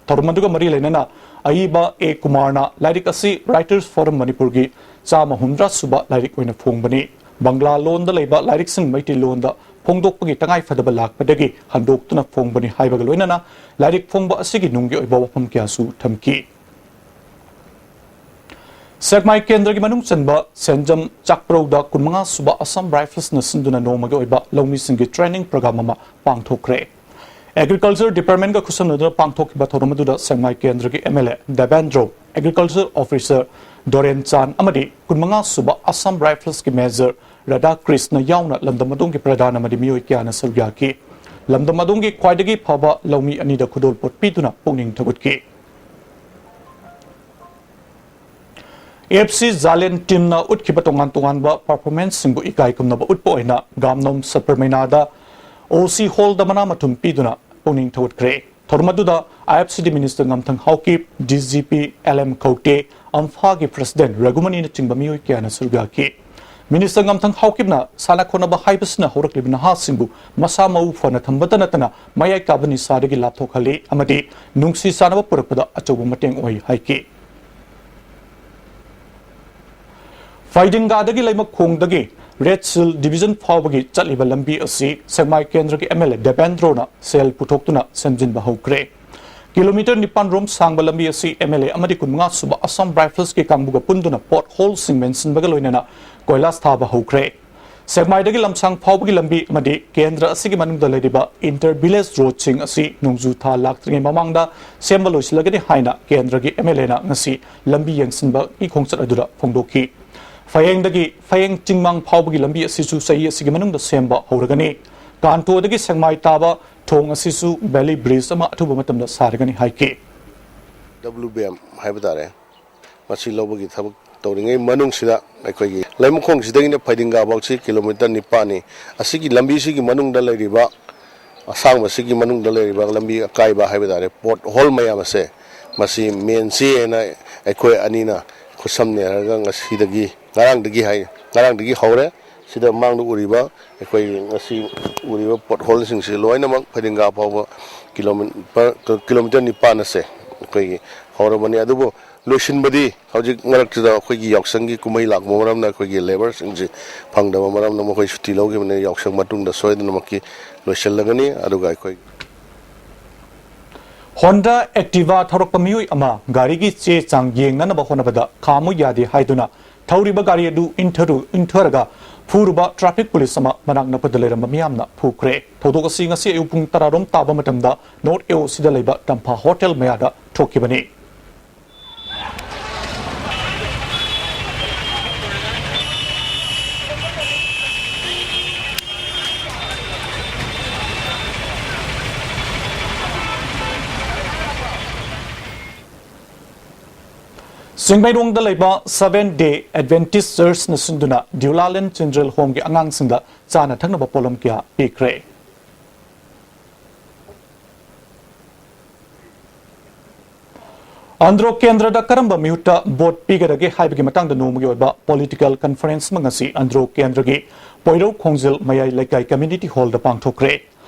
ꯊꯧꯔꯝ ꯑꯗꯨꯒ ꯃꯔꯤ ꯂꯩꯅꯅ ꯑꯏꯕ ꯑꯦ ꯀꯨꯃꯥꯔꯅ ꯂꯥꯏꯔꯤꯛ ꯑꯁꯤ ꯔꯥꯏꯇꯔꯁ ꯐꯣꯔꯝ ꯃꯅꯤꯄꯨꯔꯒꯤ ꯆꯥꯝꯃ ꯍꯨꯝꯗ꯭ꯔꯥ ꯁꯨꯕ ꯂꯥꯏꯔꯤꯛ ꯑꯣꯏꯅ ꯐꯣꯡꯕꯅꯤ꯫ ꯕꯪꯒ꯭ꯂꯥ ꯂꯣꯟꯗ ꯂꯩꯕ ꯂꯥꯏꯔꯤꯛꯁꯤꯡ ꯃꯩꯇꯩꯂꯣꯟꯗ ꯐꯣꯡꯗꯣꯛꯄꯒꯤ ꯇꯉꯥꯏ ꯐꯗꯕ ꯂꯥꯛꯄꯗꯒꯤ ꯍꯟꯗꯣꯛꯇꯨꯅ ꯐꯣꯡꯕꯅꯤ ꯍꯥꯏꯕꯒ ꯂꯣꯏꯅꯅ ꯂꯥꯏꯔꯤꯛ ꯐꯣꯡꯕ ꯑꯁꯤꯒꯤ ꯅꯨꯡꯒꯤ ꯑꯣꯏꯕ ꯋꯥꯐꯝ ꯀꯌꯥꯁꯨ ꯊꯝꯈꯤ꯫ ꯁꯦꯛꯃꯥꯏ ꯀꯦꯟꯗ꯭ꯔꯒꯤ ꯃꯅꯨꯡ ꯆꯟꯕ ꯁꯦꯟꯖꯝ ꯆꯥꯛꯄ꯭ꯔꯧꯗ ꯀꯨꯟꯃꯉꯥ ꯁꯨꯕ ꯑꯁꯥꯝ ꯔꯥꯏꯐꯜꯁꯅ ꯁꯤꯟꯗꯨꯅ ꯅꯣꯡꯃꯒꯤ ꯑꯣꯏꯕ ꯂꯧꯃꯤꯁꯤꯡꯒꯤ ꯇ꯭ꯔꯦꯅꯤꯡ ꯄ꯭ꯔꯣꯒ꯭ꯔꯥꯝ ꯑꯃ ꯄꯥꯡꯊꯣꯛꯈ꯭ꯔꯦ꯫ ꯑꯦꯒ꯭ꯔꯤꯀꯜꯆꯔ ꯗꯤꯄꯥꯔꯠꯃꯦꯟꯠꯀ ꯈꯨꯠꯁꯝꯅꯗꯨꯅ ꯄꯥꯡꯊꯣꯛꯈꯤꯕ ꯊꯧꯔꯝ ꯑꯗꯨꯗ ꯁꯦꯛꯃꯥꯏ ꯀꯦꯟꯗ꯭ꯔꯒꯤ M L A Debendro, agriculture officer Doren Chan ꯑꯃꯗꯤ ꯀꯨꯟꯃꯉꯥ ꯁꯨꯕ ꯑꯁꯥꯝ ꯔꯥꯏꯐꯜꯁꯀꯤ ꯃꯦꯖꯔ ꯔꯥꯙꯥ ꯀ꯭ꯔꯤꯁꯅ ꯌꯥꯎꯅ ꯂꯝꯗꯝ ꯑꯗꯣꯝꯒꯤ ꯄ꯭ꯔꯙꯥꯟ ꯑꯃꯗꯤ ꯃꯤꯑꯣꯏ ꯀꯌꯥꯅ ꯁꯔꯨꯛ ꯌꯥꯈꯤ꯫ ꯂꯝꯗꯝ ꯑꯗꯣꯝꯒꯤ ꯈ꯭ꯋꯥꯏꯗꯒꯤ ꯐꯕ ꯂꯧꯃꯤ ꯑꯅꯤꯗ ꯈꯨꯗꯣꯜꯄꯣꯠ ꯄꯤꯗꯨꯅ ꯄꯨꯛꯅꯤꯡ ꯊꯧꯒꯠꯈꯤ꯫ ꯑꯦꯐ ꯁꯤ ꯖꯥꯂꯦꯟ ꯇꯤꯝꯅ ꯎꯠꯈꯤꯕ ꯇꯣꯉꯥꯟ ꯇꯣꯉꯥꯟꯕ ꯄꯔꯐꯣꯔꯃꯦꯟꯁꯁꯤꯡꯕꯨ ꯏꯀꯥꯏ ꯈꯨꯝꯅꯕ ꯎꯠꯄ ꯑꯣꯏꯅ ꯒꯥꯝꯅꯣꯝ ꯁꯕꯔꯃꯩꯅꯥꯗ ꯑꯣ ꯁꯤ ꯍꯣꯜꯗ ꯃꯅꯥ ꯃꯊꯨꯝ ꯄꯤꯗꯨꯅ ꯄꯨꯛꯅꯤꯡ ꯊꯧꯒꯠꯈ꯭ꯔꯦ꯫ ꯊꯧꯔꯝ ꯑꯗꯨꯗ I F C D minister ꯉꯝꯊꯪ Haokip, D G P L M Khaute, ꯑꯝꯐꯥꯒꯤ ꯄ꯭ꯔꯁꯤꯗꯦꯟꯠ ꯔꯘꯨꯃꯅꯤꯅꯆꯤꯡꯕ ꯃꯤꯑꯣꯏ ꯀꯌꯥꯅ ꯁꯔꯨꯛ ꯌꯥꯈꯤ꯫ ꯃꯤꯅꯤꯁꯇꯔ ꯉꯝꯊꯪ ꯍꯥꯎꯀꯤꯞꯅ ꯁꯥꯟꯅ ꯈꯣꯠꯅꯕ ꯍꯥꯏꯕꯁꯤꯅ ꯍꯧꯔꯛꯂꯤꯕ ꯅꯍꯥꯁꯤꯡꯕꯨ ꯃꯁꯥ ꯃꯎ ꯐꯅ ꯊꯝꯕꯇ ꯅꯠꯇꯅ ꯃꯌꯥꯏ ꯀꯥꯕ ꯅꯤꯁꯥꯗꯒꯤ ꯂꯥꯞꯊꯣꯛꯍꯜꯂꯤ ꯑꯃꯗꯤ ꯅꯨꯡꯁꯤ ꯆꯥꯟꯅꯕ ꯄꯨꯔꯛꯄꯗ ꯑꯆꯧꯕ ꯃꯇꯦꯡ ꯑꯣꯏ ꯍꯥꯏꯈꯤ꯫ ꯐꯩꯗꯤꯡꯒꯥꯗꯒꯤ ꯂꯩꯃꯈꯣꯡꯗꯒꯤ ꯔꯦꯠ ꯁꯤꯜ ꯗꯤꯕꯤꯖꯟ ꯐꯥꯎꯕꯒꯤ ꯆꯠꯂꯤꯕ ꯂꯝꯕꯤ ꯑꯁꯤ ꯁꯦꯛꯃꯥꯏ ꯀꯦꯟꯗ꯭ꯔꯒꯤ ꯑꯦꯝ ꯑꯦꯜ ꯑꯦ ꯗꯦꯕꯦꯟꯗ꯭ꯔꯣꯅ ꯁꯦꯜ ꯄꯨꯊꯣꯛꯇꯨꯅ ꯁꯦꯝꯖꯤꯟꯕ ꯍꯧꯈ꯭ꯔꯦ꯫ ꯀꯤꯂꯣꯃꯤꯇꯔ ꯅꯤꯄꯥꯟ ꯔꯣꯝ ꯁꯥꯡꯕ ꯂꯝꯕꯤ ꯑꯁꯤ ꯑꯦꯝ ꯑꯦꯜ ꯑꯦ ꯑꯃꯗꯤ ꯀꯨꯟꯃꯉꯥ ꯁꯨꯕ ꯑꯁꯥꯝ ꯔꯥꯏꯐꯜꯁꯀꯤ ꯀꯥꯡꯕꯨꯒ ꯄꯨꯟꯗꯨꯅ ꯄꯣꯠ ꯍꯣꯜꯁꯤꯡ ꯃꯦꯟꯁꯤꯟꯕꯒ ꯂꯣꯏꯅꯅ ꯀꯣꯏꯂꯥꯁ ꯊꯥꯕ ꯍꯧꯈ꯭ꯔꯦ꯫ ꯁꯦꯛꯃꯥꯏꯗꯒꯤ ꯂꯝꯁꯥꯡ ꯐꯥꯎꯕꯒꯤ ꯂꯝꯕꯤ ꯑꯃꯗꯤ ꯀꯦꯟꯗ꯭ꯔ ꯑꯁꯤꯒꯤ ꯃꯅꯨꯡꯗ ꯂꯩꯔꯤꯕ ꯏꯟꯇꯔ ꯚꯤꯂꯦꯖ ꯔꯣꯗꯁꯤꯡ ꯑꯁꯤ ꯅꯣꯡꯖꯨ ꯊꯥ ꯂꯥꯛꯇ꯭ꯔꯤꯉꯩ ꯃꯃꯥꯡꯗ ꯁꯦꯝꯕ ꯂꯣꯏꯁꯤꯜꯂꯒꯅꯤ ꯍꯥꯏꯅ ꯀꯦꯟꯗ꯭ꯔꯒꯤ ꯑꯦꯝ ꯑꯦꯜ ꯑꯦꯅ ꯉꯁꯤ ꯂꯝꯕꯤ ꯌꯦꯡꯁꯤꯟꯕꯒꯤ ꯈꯣꯡꯆꯠ ꯑꯗꯨꯗ ꯐꯣꯡꯗꯣꯛꯈꯤ꯫ ꯐꯌꯦꯡꯗꯒꯤ ꯐꯌꯦꯡ ꯆꯤꯡꯃꯥꯡ ꯐꯥꯎꯕꯒꯤ ꯂꯝꯕꯤ ꯑꯁꯤꯁꯨ ꯆꯍꯤ ꯑꯁꯤꯒꯤ ꯃꯅꯨꯡꯗ ꯁꯦꯝꯕ ꯍꯧꯔꯒꯅꯤ꯫ ꯀꯥꯟꯇꯣꯗꯒꯤ ꯁꯦꯛꯃꯥꯏ ꯇꯥꯕ ꯊꯣꯡ ꯑꯁꯤꯁꯨ ꯚꯦꯂꯤ ꯕ꯭ꯔꯤꯖ ꯑꯃ ꯑꯊꯨꯕ ꯃꯇꯝꯗ ꯁꯥꯔꯒꯅꯤ ꯍꯥꯏꯈꯤ꯫ ꯗꯕ꯭ꯂꯤꯎ ꯕꯤ ꯑꯦꯝ ꯍꯥꯏꯕ ꯇꯥꯔꯦ, ꯃꯁꯤ ꯂꯧꯕꯒꯤ ꯊꯕꯛ ꯇꯧꯔꯤꯉꯩ ꯃꯅꯨꯡꯁꯤꯗ ꯑꯩꯈꯣꯏꯒꯤ ꯂꯩꯃꯈꯣꯡꯁꯤꯗꯒꯤꯅ ꯐꯩꯗꯤꯡꯒꯥ ꯐꯥꯎꯁꯤ ꯀꯤꯂꯣꯃꯤꯇꯔ ꯅꯤꯄꯥꯟꯅꯤ꯫ ꯑꯁꯤꯒꯤ ꯂꯝꯕꯤꯁꯤꯒꯤ ꯃꯅꯨꯡꯗ ꯂꯩꯔꯤꯕ, ꯑꯁꯥꯡꯕꯁꯤꯒꯤ ꯃꯅꯨꯡꯗ ꯂꯩꯔꯤꯕ ꯂꯝꯕꯤ ꯑꯀꯥꯏꯕ ꯍꯥꯏꯕ ꯇꯥꯔꯦ, ꯄꯣꯠ ꯍꯣꯜ ꯃꯌꯥꯝ ꯑꯁꯦ, ꯃꯁꯤ ꯃꯦꯟꯁꯤ ꯍꯥꯏꯅ ꯑꯩꯈꯣꯏ ꯑꯅꯤꯅ ꯈꯨꯠꯁꯝꯅꯔꯒ ꯉꯁꯤꯗꯒꯤ, ꯉꯔꯥꯡꯗꯒꯤ ꯍꯥꯏ, ꯉꯔꯥꯡꯗꯒꯤ ꯍꯧꯔꯦ꯫ ꯁꯤꯗ ꯃꯥꯡꯗ ꯎꯔꯤꯕ, ꯑꯩꯈꯣꯏ ꯉꯁꯤ ꯎꯔꯤꯕ ꯄꯣꯠ ꯍꯣꯜꯁꯤꯡꯁꯤ ꯂꯣꯏꯅꯃꯛ ꯐꯩꯗꯤꯡꯒꯥ ꯐꯥꯎꯕ ꯀꯤꯂꯣꯃꯤꯇꯔ, ꯀꯤꯂꯣꯃꯤꯇꯔ ꯅꯤꯄꯥꯟ ꯑꯁꯦ ꯑꯩꯈꯣꯏꯒꯤ ꯍꯧꯔꯕꯅꯤ꯫ ꯑꯗꯨꯕꯨ ꯂꯣꯏꯁꯤꯟꯕꯗꯤ ꯍꯧꯖꯤꯛ ꯃꯔꯛꯁꯤꯗ ꯑꯩꯈꯣꯏꯒꯤ ꯌꯥꯎꯁꯪꯒꯤ ꯀꯨꯝꯍꯩ ꯂꯥꯛꯄ ꯃꯔꯝꯅ, ꯑꯩꯈꯣꯏꯒꯤ ꯂꯦꯕꯔꯁꯤꯡꯁꯤ ꯐꯪꯗꯕ ꯃꯔꯝꯅ ꯃꯈꯣꯏ ꯁꯨꯇꯤ ꯂꯧꯈꯤꯕꯅꯤ꯫ ꯌꯥꯎꯁꯪ ꯃꯇꯨꯡꯗ ꯁꯣꯏꯗꯅꯃꯛꯀꯤ ꯂꯣꯏꯁꯤꯜꯂꯒꯅꯤ꯫ ꯑꯗꯨꯒ ꯑꯩꯈꯣꯏ ꯍꯣꯟꯗꯥ ꯑꯦꯛꯇꯤꯚꯥ ꯊꯧꯔꯛꯄ ꯃꯤꯑꯣꯏ ꯑꯃ ꯒꯥꯔꯤꯒꯤ ꯆꯦ ꯆꯥꯡ ꯌꯦꯡꯅꯅꯕ ꯍꯣꯠꯅꯕꯗ ꯈꯥꯝꯃꯨ ꯌꯥꯗꯦ ꯍꯥꯏꯗꯨꯅ ꯊꯧꯔꯤꯕ ꯒꯥꯔꯤ ꯑꯗꯨ ꯏꯟꯊꯔꯨ-, ꯏꯟꯊꯔꯒ ꯐꯨꯔꯨꯕ ꯇ꯭ꯔꯥꯐꯤꯛ ꯄꯨꯂꯤꯁ ꯑꯃ ꯃꯅꯥꯛ ꯅꯛꯄꯗ ꯂꯩꯔꯝꯕ ꯃꯤꯌꯥꯝꯅ ꯐꯨꯈ꯭ꯔꯦ꯫ ꯊꯧꯗꯣꯛ ꯑꯁꯤ ꯉꯁꯤ ꯑꯌꯨꯛ ꯄꯨꯡ ꯇꯔꯥ ꯔꯣꯝ ꯇꯥꯕ ꯃꯇꯝꯗ ꯅꯣꯔꯠ ꯑꯦ ꯑꯣ ꯁꯤꯗ ꯂꯩꯕ ꯇꯝꯐꯥ ꯍꯣꯇꯦꯜ ꯃꯌꯥꯗ ꯊꯣꯛꯈꯤꯕꯅꯤ꯫ ꯆꯤꯡꯃꯩꯔꯣꯡꯗ ꯂꯩꯕ Seventh Day Adventist Churchꯅ ꯁꯤꯟꯗꯨꯅ ꯗ꯭ꯌꯨꯂꯥꯂꯦꯟ ꯆꯤꯜꯗ꯭ꯔꯦꯟ ꯍꯣꯝꯒꯤ ꯑꯉꯥꯡꯁꯤꯡꯗ ꯆꯥꯅ ꯊꯛꯅꯕ ꯄꯣꯠꯂꯝ ꯀꯌꯥ ꯄꯤꯈ꯭ꯔꯦ꯫ ꯑꯟꯗ꯭ꯔꯣ ꯀꯦꯟꯗ꯭ꯔꯗ ꯀꯔꯝꯕ ꯃꯤꯍꯨꯠꯇ ꯚꯣꯠ ꯄꯤꯒꯗꯒꯦ ꯍꯥꯏꯕꯒꯤ ꯃꯇꯥꯡꯗ ꯅꯣꯡꯃꯒꯤ ꯑꯣꯏꯕ political conference ꯑꯃ ꯉꯁꯤ ꯑꯟꯗ꯭ꯔꯣ ꯀꯦꯟꯗ꯭ꯔꯒꯤ ꯄꯣꯏꯔꯧ ꯈꯣꯡꯖꯤꯜ ꯃꯌꯥꯏ ꯂꯩꯀꯥꯏ community hallꯗ ꯄꯥꯡꯊꯣꯛꯈ꯭ꯔꯦ꯫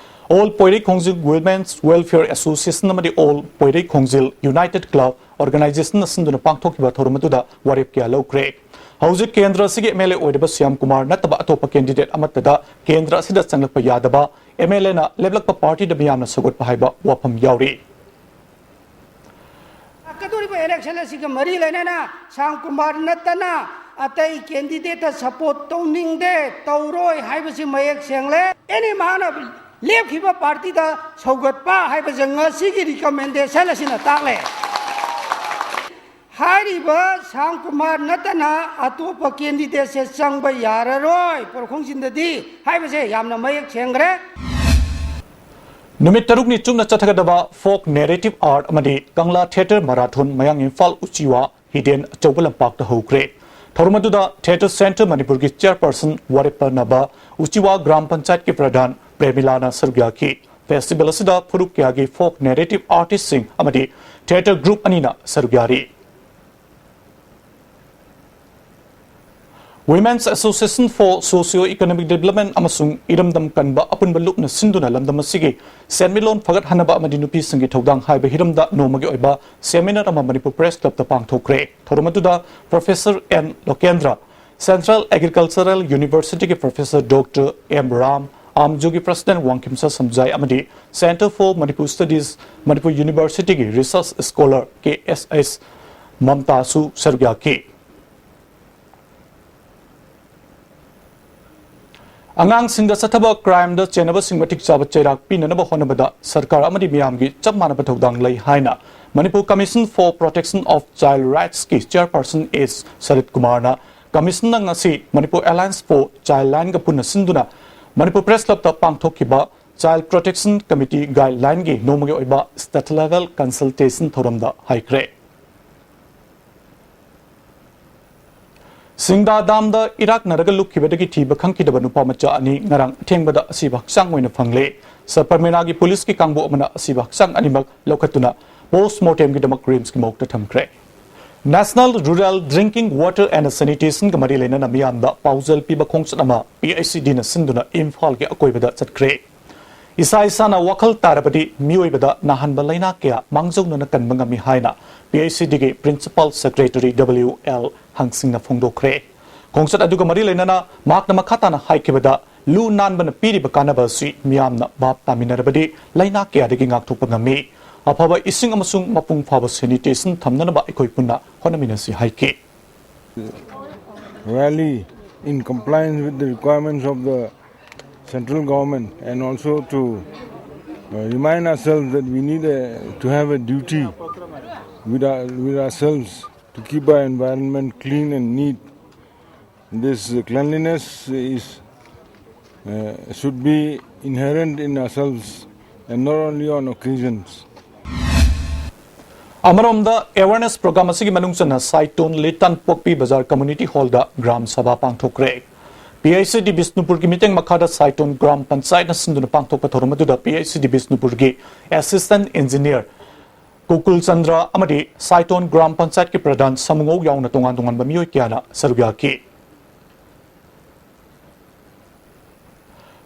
All ꯄꯣꯏꯔꯩ ꯈꯣꯡꯖꯤꯜ Women's Welfare Association ꯑꯃꯗꯤ All ꯄꯣꯏꯔꯩ ꯈꯣꯡꯖꯤꯜ United Club Organizationꯅ ꯁꯤꯟꯗꯨꯅ ꯄꯥꯡꯊꯣꯛꯈꯤꯕ ꯊꯧꯔꯝ ꯑꯗꯨꯗ ꯋꯥꯔꯦꯞ ꯀꯌꯥ ꯂꯧꯈ꯭ꯔꯦ꯫ ꯍꯧꯖꯤꯛ ꯀꯦꯟꯗ꯭ꯔ ꯑꯁꯤꯒꯤ MLA ꯑꯣꯏꯔꯤꯕ ꯁ꯭ꯌꯥꯝ ꯀꯨꯃꯥꯔ ꯅꯠꯇꯕ ꯑꯇꯣꯞꯄ candidate ꯑꯃꯠꯇꯗ ꯀꯦꯟꯗ꯭ꯔ ꯑꯁꯤꯗ ꯆꯪꯂꯛꯄ ꯌꯥꯗꯕ, MLAꯅ ꯂꯦꯞꯂꯛꯄ partyꯗ ꯃꯤꯌꯥꯝꯅ ꯁꯧꯒꯠꯄ ꯍꯥꯏꯕ ꯋꯥꯐꯝ ꯌꯥꯎꯔꯤ꯫ ꯂꯥꯛꯀꯗꯧꯔꯤꯕ election ꯑꯁꯤꯒ ꯃꯔꯤ ꯂꯩꯅꯅ ꯁ꯭ꯌꯥꯝ ꯀꯨꯃꯥꯔ ꯅꯠꯇꯅ ꯑꯇꯩ candidateꯇ support ꯇꯧꯅꯤꯡꯗꯦ, ꯇꯧꯔꯣꯏ ꯍꯥꯏꯕꯁꯤ ꯃꯌꯦꯛ ꯁꯦꯡꯂꯦ꯫ Any ꯃꯥꯅ ꯂꯦꯞꯈꯤꯕ partyꯗ ꯁꯧꯒꯠꯄ ꯍꯥꯏꯕꯁꯦ ꯉꯁꯤꯒꯤ recommendation ꯑꯁꯤꯅ ꯇꯥꯛꯂꯦ꯫ ꯍꯥꯏꯔꯤꯕ ꯁ꯭ꯌꯥꯝ ꯀꯨꯃꯥꯔ ꯅꯠꯇꯅ ꯑꯇꯣꯞꯄ candidateꯁꯦ ꯆꯪꯕ ꯌꯥꯔꯔꯣꯏ ꯄꯣꯔꯈꯣꯡꯖꯤꯟꯗꯗꯤ ꯍꯥꯏꯕꯁꯦ ꯌꯥꯝꯅ ꯃꯌꯦꯛ ꯁꯦꯡꯈ꯭ꯔꯦ꯫ ꯅꯨꯃꯤꯠ ꯇꯔꯨꯛꯅꯤ ꯆꯨꯞꯅ ꯆꯠꯊꯒꯗꯕ folk narrative art ꯑꯃꯗꯤ ꯀꯪꯂꯥ theatre marathon ꯃꯌꯥꯡ ꯏꯝꯐꯥꯜ ꯎꯆꯤꯋꯥ ꯍꯤꯗꯦꯟ ꯑꯆꯧꯕ ꯂꯝꯄꯥꯛꯇ ꯍꯧꯈ꯭ꯔꯦ꯫ ꯊꯧꯔꯝ ꯑꯗꯨꯗ Theatre Centre ꯃꯅꯤꯄꯨꯔꯒꯤ chairperson ꯋꯥꯔꯦꯞ ꯄꯥꯟꯅꯕ ꯎꯆꯤꯋꯥ ꯒ꯭ꯔꯥꯝ ꯄꯟꯆꯥꯌꯠꯀꯤ ꯄ꯭ꯔꯙꯥꯟ ꯄ꯭ꯔꯦꯃꯤꯂꯥꯅ ꯁꯔꯨꯛ ꯌꯥꯈꯤ꯫ Festival ꯑꯁꯤꯗ ꯐꯨꯔꯨꯞ ꯀꯌꯥꯒꯤ folk narrative artistꯁꯤꯡ ꯑꯃꯗꯤ theatre group ꯑꯅꯤꯅ ꯁꯔꯨꯛ ꯌꯥꯔꯤ꯫ Women's Association for Socio Economic Development ꯑꯃꯁꯨꯡ ꯏꯔꯝꯗꯝ ꯀꯟꯕ ꯑꯄꯨꯟꯕ ꯂꯨꯞꯅ ꯁꯤꯟꯗꯨꯅ ꯂꯝꯗꯝ ꯑꯁꯤꯒꯤ ꯁꯦꯟꯃꯤꯠꯂꯣꯟ ꯐꯒꯠꯍꯟꯅꯕ ꯑꯃꯗꯤ ꯅꯨꯄꯤꯁꯤꯡꯒꯤ ꯊꯧꯗꯥꯡ ꯍꯥꯏꯕ ꯍꯤꯔꯝꯗ ꯅꯣꯡꯃꯒꯤ ꯑꯣꯏꯕ seminar ꯑꯃ ꯃꯅꯤꯄꯨꯔ Press Clubꯇ ꯄꯥꯡꯊꯣꯛꯈ꯭ꯔꯦ꯫ ꯊꯧꯔꯝ ꯑꯗꯨꯗ Professor N ꯂꯣꯀꯦꯟꯗ꯭ꯔ, Central Agricultural Universityꯒꯤ Professor Doctor M Ram, ꯑꯥꯝꯖꯨꯒꯤ President ꯋꯥꯡꯈꯤꯝꯁ ꯁꯝꯖꯥꯏ ꯑꯃꯗꯤ Centre for Manipur Studies, Manipur Universityꯒꯤ research scholar K S S ꯃꯝꯇꯥꯁꯨ ꯁꯔꯨꯛ ꯌꯥꯈꯤ꯫ ꯑꯉꯥꯡꯁꯤꯡꯗ ꯆꯠꯊꯕ crimeꯗ ꯆꯦꯟꯅꯕꯁꯤꯡ ꯃꯇꯤꯛ ꯆꯥꯕ ꯆꯩꯔꯥꯛ ꯄꯤꯅꯅꯕ ꯍꯣꯠꯅꯕꯗ ꯁꯔꯀꯥꯔ ꯑꯃꯗꯤ ꯃꯤꯌꯥꯝꯒꯤ ꯆꯞ ꯃꯥꯟꯅꯕ ꯊꯧꯗꯥꯡ ꯂꯩ ꯍꯥꯏꯅ Manipur Commission for Protection of Child Rightsꯀꯤ chairperson S ꯁꯔꯠ ꯀꯨꯃꯥꯔꯅ Commissionꯅ ꯉꯁꯤ Manipur Alliance for Childlineꯒ ꯄꯨꯟꯅ ꯁꯤꯟꯗꯨꯅ Manipur Press Clubꯇ ꯄꯥꯡꯊꯣꯛꯈꯤꯕ Child Protection Committee Guidelineꯒꯤ ꯅꯣꯡꯃꯒꯤ ꯑꯣꯏꯕ state level consultation ꯊꯧꯔꯝꯗ ꯍꯥꯏꯈ꯭ꯔꯦ꯫ ꯁꯤꯡꯗꯥ ꯗꯥꯝꯗ ꯏꯔꯥꯛꯅꯔꯒ ꯂꯨꯞꯈꯤꯕꯗꯒꯤ ꯊꯤꯕ ꯈꯪꯈꯤꯗꯕ ꯅꯨꯄꯥ ꯃꯆꯥ ꯑꯅꯤ ꯉꯔꯥꯡ ꯑꯊꯦꯡꯕꯗ ꯑꯁꯤꯕ ꯍꯛꯆꯥꯡ ꯑꯣꯏꯅ ꯐꯪꯂꯦ꯫ ꯁꯕꯔꯃꯦꯅꯥꯒꯤ ꯄꯨꯂꯤꯁꯀꯤ ꯀꯥꯡꯕꯨ ꯑꯃꯅ ꯑꯁꯤꯕ ꯍꯛꯆꯥꯡ ꯑꯅꯤꯃꯛ ꯂꯧꯈꯠꯇꯨꯅ ꯄꯣꯁꯃꯣꯔꯇꯦꯝꯒꯤꯗꯃꯛ ꯔꯤꯝꯁꯀꯤ ꯃꯣꯔꯒꯇ ꯊꯝꯈ꯭ꯔꯦ꯫ National Rural Drinking Water and Sanitation ꯒ ꯃꯔꯤ ꯂꯩꯅꯅ ꯃꯤꯌꯥꯝꯗ ꯄꯥꯎꯖꯦꯜ ꯄꯤꯕ ꯈꯣꯡꯆꯠ ꯑꯃ P I C D ꯅ ꯁꯤꯟꯗꯨꯅ ꯏꯝꯐꯥꯜꯒꯤ ꯑꯀꯣꯏꯕꯗ ꯆꯠꯈ꯭ꯔꯦ꯫ ꯏꯁꯥ ꯏꯁꯥꯅ ꯋꯥꯈꯜ ꯇꯥꯔꯕꯗꯤ ꯃꯤꯑꯣꯏꯕꯗ ꯅꯥꯍꯟꯕ ꯂꯥꯏꯅꯥ ꯀꯌꯥ ꯃꯥꯡꯖꯧꯅꯅ ꯀꯟꯕ ꯉꯝꯃꯤ ꯍꯥꯏꯅ P I C D ꯒꯤ Principal Secretary W L ꯍꯪꯁꯤꯡꯅ ꯐꯣꯡꯗꯣꯛꯈ꯭ꯔꯦ꯫ ꯈꯣꯡꯆꯠ ꯑꯗꯨꯒ ꯃꯔꯤ ꯂꯩꯅꯅ ꯃꯍꯥꯛꯅ ꯃꯈꯥ ꯇꯥꯅ ꯍꯥꯏꯈꯤꯕꯗ, ꯂꯨ ꯅꯥꯟꯕꯅ ꯄꯤꯔꯤꯕ ꯀꯥꯟꯅꯕ ꯑꯁꯤ ꯃꯤꯌꯥꯝꯅ ꯚꯥꯞ ꯇꯥꯃꯤꯟꯅꯔꯕꯗꯤ ꯂꯥꯏꯅꯥ ꯀꯌꯥꯗꯒꯤ ꯉꯥꯛꯊꯣꯛꯄ ꯉꯝꯃꯤ꯫ ꯑꯐꯕ ꯏꯁꯤꯡ ꯑꯃꯁꯨꯡ ꯃꯄꯨꯡ ꯐꯥꯕ sanitation ꯊꯝꯅꯅꯕ ꯑꯩꯈꯣꯏ ꯄꯨꯟꯅ ꯍꯣꯠꯅꯃꯤꯟꯅꯁꯤ ꯍꯥꯏꯈꯤ꯫ Rally in compliance with the requirements of the central government, and also to uh, remind ourselves that we need a, to have a duty with, our, with ourselves to keep our environment clean and neat. This cleanliness is, uh, should be inherent in ourselves and not only on occasions. ꯑꯃꯔꯣꯝꯗ, awareness program ꯑꯁꯤꯒꯤ ꯃꯅꯨꯡ ꯆꯟꯅ ꯁꯥꯏꯇꯣꯟ ꯂꯤꯇꯥꯟꯄꯣꯛꯄꯤ ꯕꯖꯥꯔ community hall ꯗ ꯒ꯭ꯔꯥꯝ ꯁꯚꯥ ꯄꯥꯡꯊꯣꯛꯈ꯭ꯔꯦ꯫ P I C D ꯕꯤꯁꯅꯨꯄꯨꯔꯒꯤ ꯃꯤꯇꯩ ꯃꯈꯥꯗ ꯁꯥꯏꯇꯣꯟ ꯒ꯭ꯔꯥꯝ ꯄꯟꯆꯥꯌꯠꯅ ꯁꯤꯟꯗꯨꯅ ꯄꯥꯡꯊꯣꯛꯄ ꯊꯧꯔꯝ ꯑꯗꯨꯗ P I C D ꯕꯤꯁꯅꯨꯄꯨꯔꯒꯤ assistant engineer ꯀꯨꯀꯨꯜ Chandra ꯑꯃꯗꯤ ꯁꯥꯏꯇꯣꯟ ꯒ꯭ꯔꯥꯝ ꯄꯟꯆꯥꯌꯠꯀꯤ ꯄ꯭ꯔꯙꯥꯟ ꯁꯥꯃꯨꯉꯧ ꯌꯥꯎꯅ ꯇꯣꯉꯥꯟ ꯇꯣꯉꯥꯟꯕ ꯃꯤꯑꯣꯏ ꯀꯌꯥꯅ ꯁꯔꯨꯛ ꯌꯥꯈꯤ꯫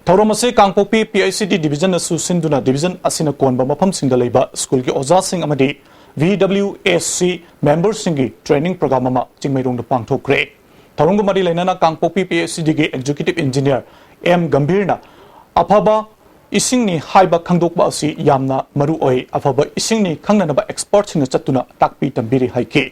ꯊꯧꯔꯝ ꯑꯁꯤ ꯀꯥꯡꯄꯣꯛꯄꯤ P I C D division ꯅꯁꯨ ꯁꯤꯟꯗꯨꯅ division ꯑꯁꯤꯅ ꯀꯣꯟꯕ ꯃꯐꯝꯁꯤꯡꯗ ꯂꯩꯕ ꯁ꯭ꯀꯨꯜꯒꯤ ꯑꯣꯖꯥꯁꯤꯡ ꯑꯃꯗꯤ V W A C member ꯁꯤꯡꯒꯤ training program ꯑꯃ ꯆꯤꯡꯃꯩꯔꯣꯡꯗ ꯄꯥꯡꯊꯣꯛꯈ꯭ꯔꯦ꯫ ꯊꯧꯔꯝꯒ ꯃꯔꯤ ꯂꯩꯅꯅ ꯀꯥꯡꯄꯣꯛꯄꯤ P I C D ꯒꯤ executive engineer M ꯒꯝꯚꯤꯔꯅ ꯑꯐꯕ ꯏꯁꯤꯡꯅꯤ ꯍꯥꯏꯕ ꯈꯪꯗꯣꯛꯄ ꯑꯁꯤ ꯌꯥꯝꯅ ꯃꯔꯨ ꯑꯣꯏ꯫ ꯑꯐꯕ ꯏꯁꯤꯡꯅꯤ ꯈꯪꯅꯅꯕ expert ꯁꯤꯡꯅ ꯆꯠꯇꯨꯅ ꯇꯥꯛꯄꯤ ꯇꯝꯕꯤꯔꯤ ꯍꯥꯏꯈꯤ꯫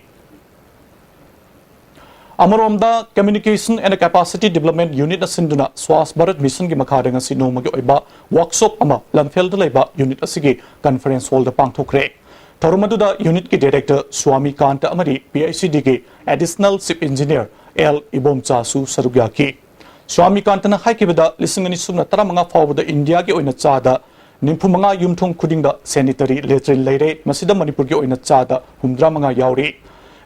ꯑꯃꯔꯣꯝꯗ, Communication and Capacity Development Unit ꯅ ꯁꯤꯟꯗꯨꯅ Swachh Bharat Mission ꯒꯤ ꯃꯈꯥꯗ ꯉꯁꯤ ꯅꯣꯡꯃꯒꯤ ꯑꯣꯏꯕ workshop ꯑꯃ ꯂꯝꯐꯦꯜꯗ ꯂꯩꯕ unit ꯑꯁꯤꯒꯤ conference hall ꯗ ꯄꯥꯡꯊꯣꯛꯈ꯭ꯔꯦ꯫ ꯊꯧꯔꯝ ꯑꯗꯨꯗ unit ꯀꯤ director ꯁ꯭ꯋꯥꯃꯤꯀꯥꯟꯇ ꯑꯃꯗꯤ P I C D ꯒꯤ additional chief engineer L ꯏꯕꯣꯝꯆꯥꯁꯨ ꯁꯔꯨꯛ ꯌꯥꯈꯤ꯫ ꯁ꯭ꯋꯥꯃꯤꯀꯥꯟꯇꯅ ꯍꯥꯏꯈꯤꯕꯗ, ꯂꯤꯁꯤꯡ ꯑꯅꯤ ꯁꯨꯞꯅ ꯇꯔꯥꯃꯉꯥ ꯐꯥꯎꯕꯗ ꯏꯟꯗꯤꯌꯥꯒꯤ ꯑꯣꯏꯅ ꯆꯥꯗ ꯅꯤꯐꯨ ꯃꯉꯥ ꯌꯨꯝꯊꯣꯡ ꯈꯨꯗꯤꯡꯗ sanitary latrine ꯂꯩꯔꯦ꯫ ꯃꯁꯤꯗ ꯃꯅꯤꯄꯨꯔꯒꯤ ꯑꯣꯏꯅ ꯆꯥꯗ ꯍꯨꯝꯗ꯭ꯔꯥ ꯃꯉꯥ ꯌꯥꯎꯔꯤ꯫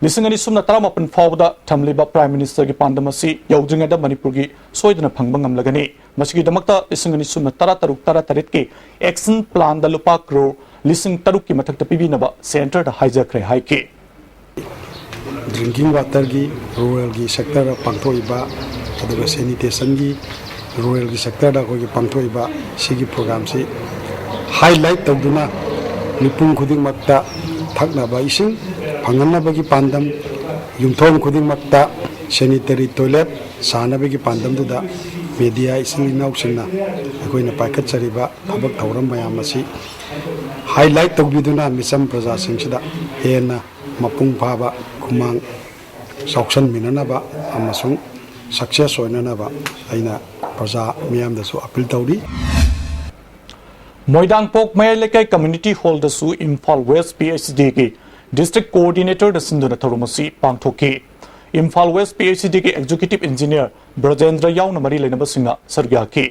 ꯂꯤꯁꯤꯡ ꯑꯅꯤ ꯁꯨꯞꯅ ꯇꯔꯥꯃꯥꯄꯟ ꯐꯥꯎꯕꯗ ꯊꯝꯂꯤꯕ Prime Ministerꯒꯤ ꯄꯥꯟꯗꯝ ꯑꯁꯤ ꯌꯧꯗ꯭ꯔꯤꯉꯩꯗ ꯃꯅꯤꯄꯨꯔꯒꯤ ꯁꯣꯏꯗꯅ ꯐꯪꯕ ꯉꯝꯂꯒꯅꯤ꯫ ꯃꯁꯤꯒꯤꯗꯃꯛꯇ ꯂꯤꯁꯤꯡ ꯑꯅꯤ ꯁꯨꯞꯅ ꯇꯔꯥꯇꯔꯨꯛ ꯇꯔꯥꯇꯔꯦꯠꯀꯤ Action Planꯗ ꯂꯨꯄꯥ ꯀ꯭ꯔꯣꯔ ꯂꯤꯁꯤꯡ ꯇꯔꯨꯛꯀꯤ ꯃꯊꯛꯇ ꯄꯤꯕꯤꯅꯕ Centreꯗ ꯍꯥꯏꯖꯈ꯭ꯔꯦ ꯍꯥꯏꯈꯤ꯫ Drinking waterꯒꯤ, ruralꯒꯤ sectorꯗ ꯄꯥꯡꯊꯣꯛꯏꯕ, ꯑꯗꯨꯒ sanitationꯒꯤ, ruralꯒꯤ sectorꯗ ꯑꯩꯈꯣꯏꯒꯤ ꯄꯥꯡꯊꯣꯛꯏꯕ ꯁꯤꯒꯤ programꯁꯤ highlight ꯇꯧꯗꯨꯅ, ꯃꯤꯄꯨꯝ ꯈꯨꯗꯤꯡꯃꯛꯇ ꯊꯛꯅꯕ ꯏꯁꯤꯡ ꯐꯪꯍꯟꯅꯕꯒꯤ ꯄꯥꯟꯗꯝ, ꯌꯨꯝꯊꯣꯡ ꯈꯨꯗꯤꯡꯃꯛꯇ sanitary toilet ꯁꯥꯅꯕꯒꯤ ꯄꯥꯟꯗꯝꯗꯨꯗ media ꯏꯆꯤꯜ ꯏꯅꯥꯎꯁꯤꯡꯅ ꯑꯩꯈꯣꯏꯅ ꯄꯥꯏꯈꯠꯆꯔꯤꯕ ꯊꯕꯛ ꯊꯧꯔꯝ ꯃꯌꯥꯝ ꯑꯁꯤ highlight ꯇꯧꯕꯤꯗꯨꯅ ꯃꯤꯆꯝ ꯄ꯭ꯔꯖꯥꯁꯤꯡꯁꯤꯗ ꯍꯦꯟꯅ ꯃꯄꯨꯡ ꯐꯥꯕ ꯈꯨꯃꯥꯡ ꯆꯥꯎꯁꯟꯃꯤꯟꯅꯅꯕ ꯑꯃꯁꯨꯡ success ꯑꯣꯏꯅꯅꯕ ꯑꯩꯅ ꯄ꯭ꯔꯖꯥ ꯃꯤꯌꯥꯝꯗꯁꯨ appeal ꯇꯧꯔꯤ꯫ ꯃꯣꯏꯔꯥꯡꯄꯣꯛ ꯃꯌꯥꯏ ꯂꯩꯀꯥꯏ Community Hallꯗꯁꯨ ꯏꯝꯐꯥꯜ West PHEDꯒꯤ District Coordinatorꯅ ꯁꯤꯟꯗꯨꯅ ꯊꯧꯔꯝ ꯑꯁꯤ ꯄꯥꯡꯊꯣꯛꯈꯤ꯫ ꯏꯝꯐꯥꯜ West PHEDꯒꯤ Executive Engineer ꯕ꯭ꯔꯖꯦꯟꯗ꯭ꯔ ꯌꯥꯎꯅ ꯃꯔꯤ ꯂꯩꯅꯕꯁꯤꯡꯅ ꯁꯔꯨꯛ ꯌꯥꯈꯤ꯫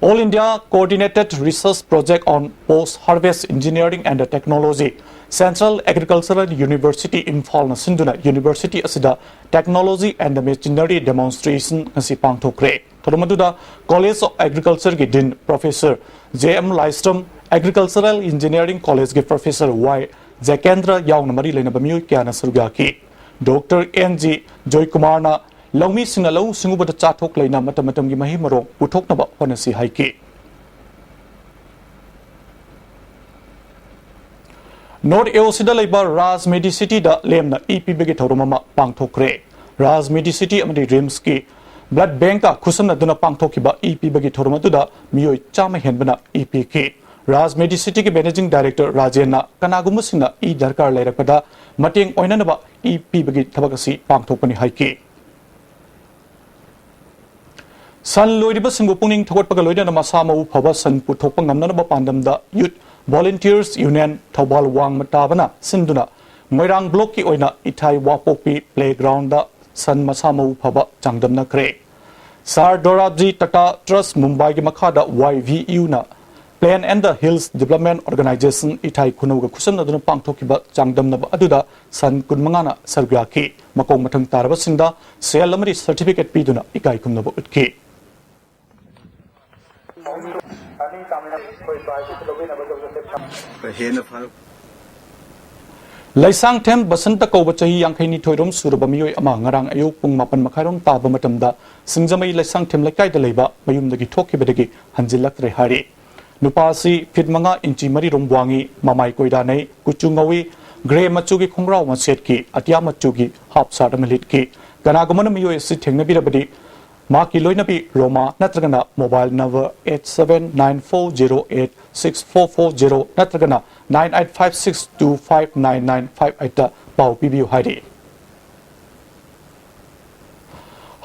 All India Coordinated Research Project on Post Harvest Engineering and Technology, Central Agricultural University ꯏꯝꯐꯥꯜꯅ ꯁꯤꯟꯗꯨꯅ university ꯑꯁꯤꯗ technology and machinery demonstration ꯉꯁꯤ ꯄꯥꯡꯊꯣꯛꯈ꯭ꯔꯦ꯫ ꯊꯧꯔꯝ ꯑꯗꯨꯗ College of Agricultureꯒꯤ Dean Professor J M Laishram, Agricultural Engineering Collegeꯀꯤ Professor Y ꯖꯦꯀꯦꯟꯗ꯭ꯔ ꯌꯥꯎꯅ ꯃꯔꯤ ꯂꯩꯅꯕ ꯃꯤꯑꯣꯏ ꯀꯌꯥꯅ ꯁꯔꯨꯛ ꯌꯥꯈꯤ꯫ ꯗꯣꯛꯇꯔ ꯑꯦꯟ ꯖꯤ ꯖꯣꯏꯀꯨꯃꯥꯔꯅ ꯂꯧꯃꯤꯁꯤꯡꯅ ꯂꯧꯎ ꯁꯤꯡꯎꯕꯗ ꯆꯥꯊꯣꯛ ꯂꯩꯅ ꯃꯇꯝ ꯃꯇꯝꯒꯤ ꯃꯍꯩ ꯃꯔꯣꯡ ꯄꯨꯊꯣꯛꯅꯕ ꯍꯣꯠꯅꯁꯤ ꯍꯥꯏꯈꯤ꯫ North AOCꯗ ꯂꯩꯕ ꯔꯥꯖ ꯃꯦꯗꯤꯁꯤꯇꯤꯗ ꯂꯦꯝꯅ ꯏ ꯄꯤꯕꯒꯤ ꯊꯧꯔꯝ ꯑꯃ ꯄꯥꯡꯊꯣꯛꯈ꯭ꯔꯦ꯫ ꯔꯥꯖ ꯃꯦꯗꯤꯁꯤꯇꯤ ꯑꯃꯗꯤ RIMSꯀꯤ blood bankꯀ ꯈꯨꯠꯁꯝꯅꯗꯨꯅ ꯄꯥꯡꯊꯣꯛꯈꯤꯕ ꯏ ꯄꯤꯕꯒꯤ ꯊꯧꯔꯝ ꯑꯗꯨꯗ ꯃꯤꯑꯣꯏ ꯆꯥꯝꯃ ꯍꯦꯟꯕꯅ ꯏ ꯄꯤꯈꯤ꯫ ꯔꯥꯖ ꯃꯦꯗꯤꯁꯤꯇꯤꯒꯤ Managing Director ꯔꯥꯖꯦꯟꯅ ꯀꯅꯥꯒꯨꯝꯕꯁꯤꯡꯅ ꯏ ꯗꯔꯀꯥꯔ ꯂꯩꯔꯛꯄꯗ ꯃꯇꯦꯡ ꯑꯣꯏꯅꯅꯕ ꯏ ꯄꯤꯕꯒꯤ ꯊꯕꯛ ꯑꯁꯤ ꯄꯥꯡꯊꯣꯛꯄꯅꯤ ꯍꯥꯏꯈꯤ꯫ ꯁꯟ ꯂꯣꯏꯔꯤꯕꯁꯤꯡꯕꯨ ꯄꯨꯛꯅꯤꯡ ꯊꯧꯒꯠꯄꯒ ꯂꯣꯏꯅꯅ ꯃꯁꯥ ꯃꯎ ꯐꯕ ꯁꯟ ꯄꯨꯊꯣꯛꯄ ꯉꯝꯅꯅꯕ ꯄꯥꯟꯗꯝꯗ Youth Volunteers Union ꯊꯧꯕꯥꯜ ꯋꯥꯡꯃ ꯇꯥꯕꯅ ꯁꯤꯟꯗꯨꯅ ꯃꯣꯏꯔꯥꯡ blockꯀꯤ ꯑꯣꯏꯅ ꯏꯊꯥꯏ ꯋꯥꯄꯣꯛꯄꯤ playgroundꯗ ꯁꯟ ꯃꯁꯥ ꯃꯎ ꯐꯕ ꯆꯥꯡꯗꯝꯅꯈ꯭ꯔꯦ꯫ Sir Dorabji Tata Trust ꯃꯨꯝꯕꯥꯏꯒꯤ ꯃꯈꯥꯗ YVUꯅ Plain and the Hills Development Organization ꯏꯊꯥꯏ ꯈꯨꯅꯧꯒ ꯈꯨꯠꯁꯝꯅꯗꯨꯅ ꯄꯥꯡꯊꯣꯛꯈꯤꯕ ꯆꯥꯡꯗꯝꯅꯕ ꯑꯗꯨꯗ ꯁꯟ ꯀꯨꯟꯃꯉꯥꯅ ꯁꯔꯨꯛ ꯌꯥꯈꯤ꯫ ꯃꯀꯣꯛ ꯃꯊꯪ ꯇꯥꯔꯕꯁꯤꯡꯗ ꯁꯦꯜ ꯑꯃꯗꯤ certificate ꯄꯤꯗꯨꯅ ꯏꯀꯥꯏ ꯈꯨꯝꯅꯕ ꯎꯠꯈꯤ꯫ ꯍꯦꯟꯅ ꯐꯔꯛ ꯂꯩꯁꯥꯡꯊꯦꯝ ꯕꯁꯟꯇ ꯀꯧꯕ ꯆꯍꯤ ꯌꯥꯡꯈꯩ ꯅꯤꯊꯣꯏꯔꯣꯝ ꯁꯨꯔꯕ ꯃꯤꯑꯣꯏ ꯑꯃ ꯉꯔꯥꯡ ꯑꯌꯨꯛ ꯄꯨꯡ ꯃꯥꯄꯟ ꯃꯈꯥꯏꯔꯣꯝ ꯇꯥꯕ ꯃꯇꯝꯗ ꯁꯤꯡꯖꯃꯩ ꯂꯩꯁꯥꯡꯊꯦꯝ ꯂꯩꯀꯥꯏꯗ ꯂꯩꯕ ꯃꯌꯨꯝꯗꯒꯤ ꯊꯣꯛꯈꯤꯕꯗꯒꯤ ꯍꯟꯖꯤꯜꯂꯛꯇ꯭ꯔꯦ ꯍꯥꯏꯔꯤ꯫ ꯅꯨꯄꯥ ꯑꯁꯤ ꯐꯤꯠ ꯃꯉꯥ ꯏꯟꯆꯤ ꯃꯔꯤꯔꯣꯝ ꯋꯥꯡꯉꯤ, ꯃꯃꯥꯏ ꯀꯣꯏꯗꯥꯅꯩ, ꯀꯨꯆꯨ ꯉꯧꯏ, ꯒ꯭ꯔꯦ ꯃꯆꯨꯒꯤ ꯈꯣꯡꯒ꯭ꯔꯥꯎ ꯑꯃ ꯁꯦꯠꯈꯤ, ꯑꯇꯤꯌꯥ ꯃꯆꯨꯒꯤ ꯍꯥꯞ ꯁꯥꯔꯠ ꯑꯃ ꯂꯤꯠꯈꯤ꯫ ꯀꯅꯥꯒꯨꯝꯕꯅ ꯃꯤꯑꯣꯏ ꯑꯁꯤ ꯊꯦꯡꯅꯕꯤꯔꯕꯗꯤ ꯃꯍꯥꯛꯀꯤ ꯂꯣꯏꯅꯕꯤ ꯔꯣꯃꯥ ꯅꯠꯇ꯭ꯔꯒꯅ mobile number eight seven nine four zero eight six four four zero ꯅꯠꯇ꯭ꯔꯒꯅ nine eight five six two five nine nine five eight ꯇ ꯄꯥꯎ ꯄꯤꯕꯤꯌꯨ ꯍꯥꯏꯔꯤ꯫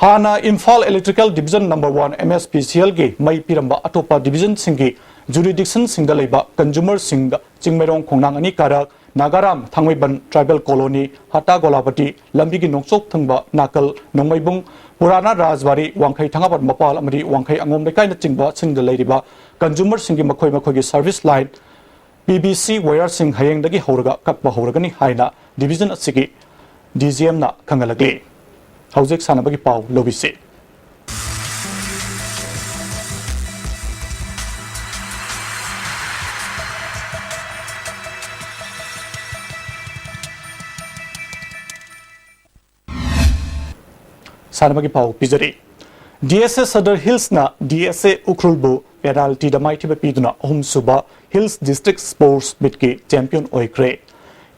ꯍꯥꯟꯅ Imphal Electrical Division number one MSPCL ꯒꯤ ꯃꯩ ꯄꯤꯔꯝꯕ ꯑꯇꯣꯞꯄ division ꯁꯤꯡꯒꯤ jurisdiction ꯁꯤꯡꯗ ꯂꯩꯕ consumer ꯁꯤꯡꯗ ꯆꯤꯡꯃꯩꯔꯣꯡ ꯈꯣꯡꯅꯥꯡ ꯑꯅꯤ ꯀꯥꯔꯛ, ꯅꯥꯒꯥꯔꯥꯝ, ꯊꯥꯡꯃꯩꯕꯟ Tribal Colony, ꯍꯇꯥ ꯒꯣꯂꯥꯕꯇꯤ ꯂꯝꯕꯤꯒꯤ ꯅꯣꯡꯆꯨꯞ ꯊꯪꯕ ꯅꯥꯀꯜ, ꯅꯣꯡꯃꯩꯕꯨꯡ, ꯄꯨꯔꯥꯅꯥ ꯔꯥꯖꯕꯥꯔꯤ, ꯋꯥꯡꯈꯩ ꯊꯥꯡꯒꯥꯕꯥꯟ ꯃꯄꯥꯜ ꯑꯃꯗꯤ ꯋꯥꯡꯈꯩ ꯑꯉꯣꯝ ꯂꯩꯀꯥꯏꯅꯆꯤꯡꯕꯁꯤꯡꯗ ꯂꯩꯔꯤꯕ consumer ꯁꯤꯡꯒꯤ ꯃꯈꯣꯏ ꯃꯈꯣꯏꯒꯤ service line PVC wire ꯁꯤꯡ ꯍꯌꯦꯡꯗꯒꯤ ꯍꯧꯔꯒ ꯀꯛꯄ ꯍꯧꯔꯒꯅꯤ ꯍꯥꯏꯅ division ꯑꯁꯤꯒꯤ DGM ꯅ ꯈꯪꯍꯜꯂꯛꯂꯤ꯫ ꯍꯧꯖꯤꯛ ꯁꯥꯟꯅꯕꯒꯤ ꯄꯥꯎ ꯂꯧꯕꯤꯁꯤ꯫ ꯁꯥꯟꯅꯕꯒꯤ ꯄꯥꯎ ꯄꯤꯖꯔꯤ꯫ DSA Sadar Hills ꯅ DSA ꯎꯈ꯭ꯔꯨꯜꯕꯨ penalty ꯗ ꯃꯥꯏꯊꯤꯕ ꯄꯤꯗꯨꯅ ꯑꯍꯨꯝꯁꯨꯕ Hills District Sports Meet ꯀꯤ champion ꯑꯣꯏꯈ꯭ꯔꯦ꯫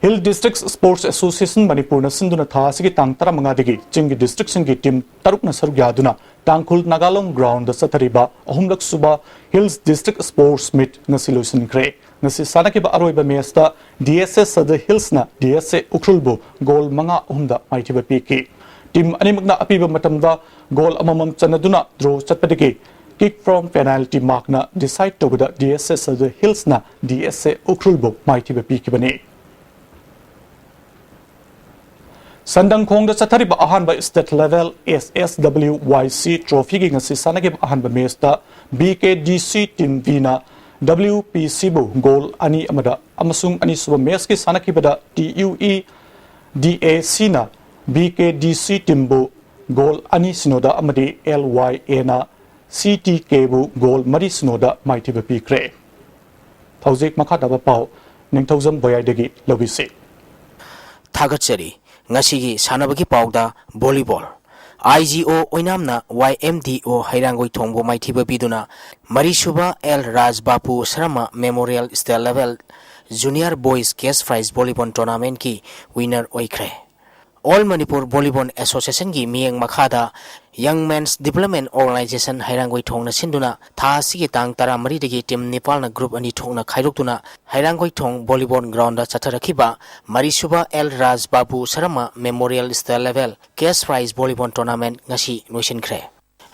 Hill District Sports Association ꯃꯅꯤꯄꯨꯔꯅ ꯁꯤꯟꯗꯨꯅ ꯊꯥ ꯑꯁꯤꯒꯤ ꯇꯥꯡ ꯇꯔꯥꯃꯉꯥꯗꯒꯤ ꯆꯤꯡꯒꯤ district ꯁꯤꯡꯒꯤ team ꯇꯔꯨꯛꯅ ꯁꯔꯨꯛ ꯌꯥꯗꯨꯅ ꯇꯥꯡꯈꯨꯜ ꯅꯥꯒꯥꯂꯣꯡ ground ꯗ ꯆꯠꯊꯔꯤꯕ ꯑꯍꯨꯝꯂꯛ ꯁꯨꯕ Hills District Sports Meet ꯉꯁꯤ ꯂꯣꯏꯁꯤꯟꯈ꯭ꯔꯦ꯫ ꯉꯁꯤ ꯁꯥꯟꯅꯈꯤꯕ ꯑꯔꯣꯏꯕ match ꯇ DSA Sadar Hills ꯅ DSA ꯎꯈ꯭ꯔꯨꯜꯕꯨ goal ꯃꯉꯥ ꯑꯍꯨꯝꯗ ꯃꯥꯏꯊꯤꯕ ꯄꯤꯈꯤ꯫ Team ꯑꯅꯤꯃꯛꯅ ꯑꯄꯤꯕ ꯃꯇꯝꯗ goal ꯑꯃꯃꯝ ꯆꯟꯅꯗꯨꯅ draw ꯆꯠꯄꯗꯒꯤ kick from penalty mark ꯅ decide ꯇꯧꯕꯗ DSA Sadar Hills ꯅ DSA ꯎꯈ꯭ꯔꯨꯜꯕꯨ ꯃꯥꯏꯊꯤꯕ ꯄꯤꯈꯤꯕꯅꯤ꯫ ꯁꯟꯗꯪꯈꯣꯡꯗ ꯆꯠꯊꯔꯤꯕ ꯑꯍꯥꯟꯕ state level SSWYC trophy ꯒꯤ ꯉꯁꯤ ꯁꯥꯟꯅꯈꯤꯕ ꯑꯍꯥꯟꯕ match ꯇ BKDC team V ꯅ W P Cꯕꯨ ꯒꯣꯜ ꯑꯅꯤ ꯑꯃꯗ ꯑꯃꯁꯨꯡ ꯑꯅꯤꯁꯨꯕ ꯃꯦꯆꯀꯤ ꯁꯥꯟꯅꯈꯤꯕꯗ T U E D A Cꯅ B K D C teamꯕꯨ ꯒꯣꯜ ꯑꯅꯤ ꯁꯤꯅꯣꯗ ꯑꯃꯗꯤ L Y Aꯅ C T Kꯕꯨ ꯒꯣꯜ ꯃꯔꯤ ꯁꯤꯅꯣꯗ ꯃꯥꯏꯊꯤꯕ ꯄꯤꯈ꯭ꯔꯦ꯫ ꯍꯧꯖꯤꯛ ꯃꯈꯥ ꯇꯥꯕ ꯄꯥꯎ ꯅꯤꯡꯊꯧꯖꯝ ꯕꯣꯌꯥꯏꯗꯒꯤ ꯂꯧꯕꯤꯁꯤ꯫ ꯊꯥꯒꯠꯆꯔꯤ꯫ ꯉꯁꯤꯒꯤ ꯁꯥꯟꯅꯕꯒꯤ ꯄꯥꯎꯗ volleyball. I G O ꯑꯣꯏꯅꯥꯝꯅ Y M D O ꯍꯩꯔꯥꯡꯒꯣꯏ ꯊꯣꯡꯕꯨ ꯃꯥꯏꯊꯤꯕ ꯄꯤꯗꯨꯅ ꯃꯔꯤꯁꯨꯕ L ꯔꯥꯖ ꯕꯥꯄꯨ Sharma Memorial State Level Junior Boys Cash Prize Volleyball Tournamentꯀꯤ winner ꯑꯣꯏꯈ꯭ꯔꯦ꯫ All Manipur Volleyball Associationꯒꯤ ꯃꯤꯠꯌꯦꯡ ꯃꯈꯥꯗ Young Men's Development Organization ꯍꯩꯔꯥꯡꯒꯣꯏ ꯊꯣꯡꯅ ꯁꯤꯟꯗꯨꯅ ꯊꯥ ꯑꯁꯤꯒꯤ ꯇꯥꯡ ꯇꯔꯥꯃꯔꯤꯗꯒꯤ team ꯅꯤꯄꯥꯜꯅ group ꯑꯅꯤ ꯊꯣꯛꯅ ꯈꯥꯏꯗꯣꯛꯇꯨꯅ ꯍꯩꯔꯥꯡꯒꯣꯏ ꯊꯣꯡ volleyball groundꯗ ꯆꯠꯊꯔꯛꯈꯤꯕ ꯃꯔꯤꯁꯨꯕ L ꯔꯥꯖ ꯕꯥꯕꯨ Sharma Memorial State Level Cash Prize Volleyball Tournament ꯉꯁꯤ ꯂꯣꯏꯁꯤꯟꯈ꯭ꯔꯦ꯫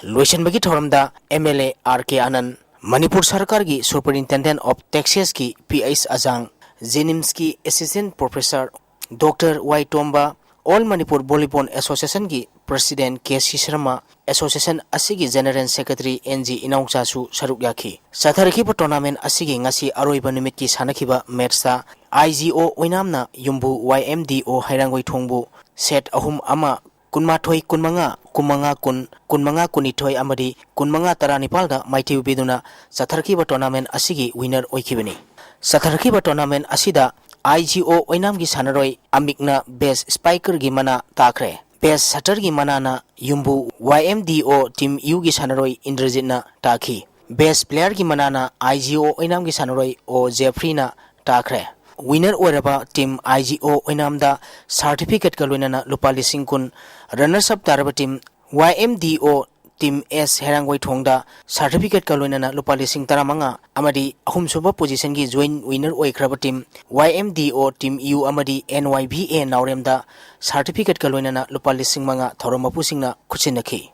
ꯂꯣꯏꯁꯤꯟꯕꯒꯤ ꯊꯧꯔꯝꯗ M L A R K Anand, Manipur ꯁꯔꯀꯥꯔꯒꯤ Superintendent of Taxesꯀꯤ P H ꯑꯖꯥꯡ, JNIMSꯀꯤ Assistant Professor Doctor Y Tomba, All Manipur Volleyball Associationꯒꯤ President K C Sharma, Association ꯑꯁꯤꯒꯤ General Secretary N G ꯏꯅꯥꯎꯆꯥꯁꯨ ꯁꯔꯨꯛ ꯌꯥꯈꯤ꯫ ꯆꯠꯊꯔꯛꯈꯤꯕ tournament ꯑꯁꯤꯒꯤ ꯉꯁꯤ ꯑꯔꯣꯏꯕ ꯅꯨꯃꯤꯠꯀꯤ ꯁꯥꯟꯅꯈꯤꯕ matchꯇ I G O ꯑꯣꯏꯅꯥꯝꯅ ꯌꯨꯝꯕꯨ Y M D O ꯍꯩꯔꯥꯡꯒꯣꯏ ꯊꯣꯡꯕꯨ set ꯑꯍꯨꯝ ꯑꯃ, ꯀꯨꯟꯃꯥꯊꯣꯏ ꯀꯨꯟꯃꯉꯥ, ꯀꯨꯟꯃꯉꯥ ꯀꯨꯟ, ꯀꯨꯟꯃꯉꯥ ꯀꯨꯟꯅꯤꯊꯣꯏ ꯑꯃꯗꯤ ꯀꯨꯟꯃꯉꯥ ꯇꯔꯥꯅꯤꯄꯥꯜꯗ ꯃꯥꯏꯊꯤꯕ ꯄꯤꯗꯨꯅ ꯆꯠꯊꯔꯛꯈꯤꯕ tournament ꯑꯁꯤꯒꯤ winner ꯑꯣꯏꯈꯤꯕꯅꯤ꯫ ꯆꯠꯊꯔꯛꯈꯤꯕ tournament ꯑꯁꯤꯗ I G O ꯑꯣꯏꯅꯥꯝꯒꯤ ꯁꯥꯟꯅꯔꯣꯏ ꯑꯃꯤꯛꯅ best spikerꯒꯤ ꯃꯅꯥ ꯇꯥꯈ꯭ꯔꯦ꯫ Best shutterꯒꯤ ꯃꯅꯥꯅ ꯌꯨꯝꯕꯨ Y M D O team Uꯒꯤ ꯁꯥꯟꯅꯔꯣꯏ ꯏꯟꯗ꯭ꯔꯖꯤꯠꯅ ꯇꯥꯈꯤ꯫ Best playerꯒꯤ ꯃꯅꯥꯅ I G O ꯑꯣꯏꯅꯥꯝꯒꯤ ꯁꯥꯟꯅꯔꯣꯏ O ꯖꯦꯐ꯭ꯔꯤꯅ ꯇꯥꯈ꯭ꯔꯦ꯫ Winner ꯑꯣꯏꯔꯕ team I G O ꯑꯣꯏꯅꯥꯝꯗ certificateꯀ ꯂꯣꯏꯅꯅ ꯂꯨꯄꯥ ꯂꯤꯁꯤꯡ ꯀꯨꯟ, runners up ꯇꯥꯔꯕ team Y M D O team S ꯍꯩꯔꯥꯡꯒꯣꯏ ꯊꯣꯡꯗ certificateꯀ ꯂꯣꯏꯅꯅ ꯂꯨꯄꯥ ꯂꯤꯁꯤꯡ ꯇꯔꯥꯃꯉꯥ ꯑꯃꯗꯤ ꯑꯍꯨꯝꯁꯨꯕ positionꯒꯤ joint winner ꯑꯣꯏꯈ꯭ꯔꯕ team Y M D O team U ꯑꯃꯗꯤ N Y V A ꯅꯥꯎꯔꯦꯝꯗ certificateꯀ ꯂꯣꯏꯅꯅ ꯂꯨꯄꯥ ꯂꯤꯁꯤꯡ ꯃꯉꯥ ꯊꯧꯔꯝ ꯃꯄꯨꯁꯤꯡꯅ ꯈꯨꯠꯁꯤꯟꯅꯈꯤ꯫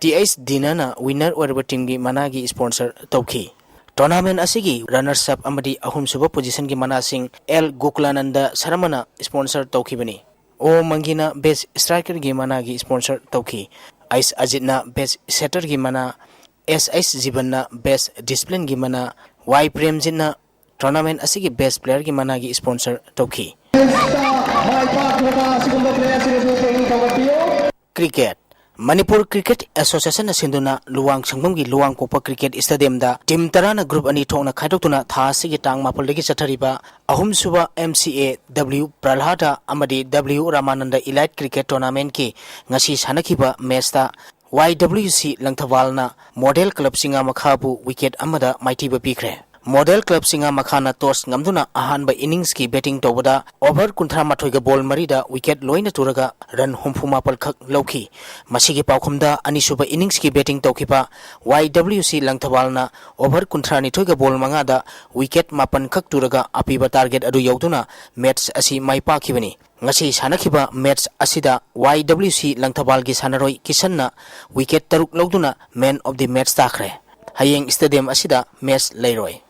T H ꯗꯤꯅꯥꯅ winner ꯑꯣꯏꯔꯕ teamꯒꯤ ꯃꯅꯥꯒꯤ sponsor ꯇꯧꯈꯤ꯫ Tournament ꯑꯁꯤꯒꯤ runners up ꯑꯃꯗꯤ ꯑꯍꯨꯝꯁꯨꯕ positionꯒꯤ ꯃꯅꯥꯁꯤꯡ L ꯒꯣꯀꯨꯂꯥꯅꯟꯗ ꯁꯔꯃꯅ sponsor ꯇꯧꯈꯤꯕꯅꯤ꯫ O ꯃꯪꯒꯤꯅ best strikerꯒꯤ ꯃꯅꯥꯒꯤ sponsor ꯇꯧꯈꯤ꯫ H ꯑꯖꯤꯠꯅ best shutterꯒꯤ ꯃꯅꯥ, S H ꯖꯤꯕꯟꯅ best disciplineꯒꯤ ꯃꯅꯥ, ꯋꯥꯏ ꯄ꯭ꯔꯦꯝꯖꯤꯠꯅ tournament ꯑꯁꯤꯒꯤ best playerꯒꯤ ꯃꯅꯥꯒꯤ sponsor ꯇꯧꯈꯤ꯫ ꯃꯥꯏ ꯄꯥꯛꯂꯕ ꯑꯁꯤꯒꯨꯝꯕ player ꯑꯁꯤꯅꯁꯨ ꯄꯨꯛꯅꯤꯡ ꯊꯧꯒꯠꯄꯤꯌꯨ꯫ Cricket꯫ ꯃꯅꯤꯄꯨꯔ Cricket Associationꯅ ꯁꯤꯟꯗꯨꯅ ꯂꯨꯋꯥꯡ ꯁꯪꯕꯝꯒꯤ ꯂꯨꯋꯥꯡ ꯄꯣꯛꯄ cricket stadiumꯗ team ꯇꯔꯥꯅ group ꯑꯅꯤ ꯊꯣꯛꯅ ꯈꯥꯏꯗꯣꯛꯇꯨꯅ ꯊꯥ ꯑꯁꯤꯒꯤ ꯇꯥꯡ ꯃꯥꯄꯜꯗꯒꯤ ꯆꯠꯊꯔꯤꯕ ꯑꯍꯨꯝꯁꯨꯕ M C A W Prahlada ꯑꯃꯗꯤ W Ramananda Elite Cricket Tournamentꯀꯤ ꯉꯁꯤ ꯁꯥꯟꯅꯈꯤꯕ matchꯇ Y W C ꯂꯪꯊꯕꯥꯜꯅ Model Club ꯆꯤꯉꯥꯃꯈꯥꯕꯨ wicket ꯑꯃꯗ ꯃꯥꯏꯊꯤꯕ ꯄꯤꯈ꯭ꯔꯦ꯫ Model Club ꯆꯤꯉꯥꯃꯈꯥꯅ toss ꯉꯝꯗꯨꯅ ꯑꯍꯥꯟꯕ inningsꯀꯤ batting ꯇꯧꯕꯗ over ꯀꯨꯟꯊ꯭ꯔꯥ ꯃꯥꯊꯣꯏꯒ ball ꯃꯔꯤꯗ wicket ꯂꯣꯏꯅ ꯇꯨꯔꯒ run ꯍꯨꯝꯐꯨ ꯃꯥꯄꯜ ꯈꯛ ꯂꯧꯈꯤ꯫ ꯃꯁꯤꯒꯤ ꯄꯥꯎꯈꯨꯝꯗ ꯑꯅꯤꯁꯨꯕ inningsꯀꯤ batting ꯇꯧꯈꯤꯕ Y W C ꯂꯪꯊꯕꯥꯜꯅ over ꯀꯨꯟꯊ꯭ꯔꯥ ꯅꯤꯊꯣꯏꯒ ball ꯃꯉꯥꯗ wicket ꯃꯥꯄꯜ ꯈꯛ ꯇꯨꯔꯒ ꯑꯄꯤꯕ target ꯑꯗꯨ ꯌꯧꯗꯨꯅ match ꯑꯁꯤ ꯃꯥꯏ ꯄꯥꯛꯈꯤꯕꯅꯤ꯫ ꯉꯁꯤ ꯁꯥꯟꯅꯈꯤꯕ match ꯑꯁꯤꯗ Y W C ꯂꯪꯊꯕꯥꯜꯒꯤ ꯁꯥꯟꯅꯔꯣꯏ ꯀꯤꯁꯟꯅ wicket ꯇꯔꯨꯛ ꯂꯧꯗꯨꯅ man of the match ꯇꯥꯈ꯭ꯔꯦ꯫ ꯍꯌꯦꯡ stadium ꯑꯁꯤꯗ match ꯂꯩꯔꯣꯏ꯫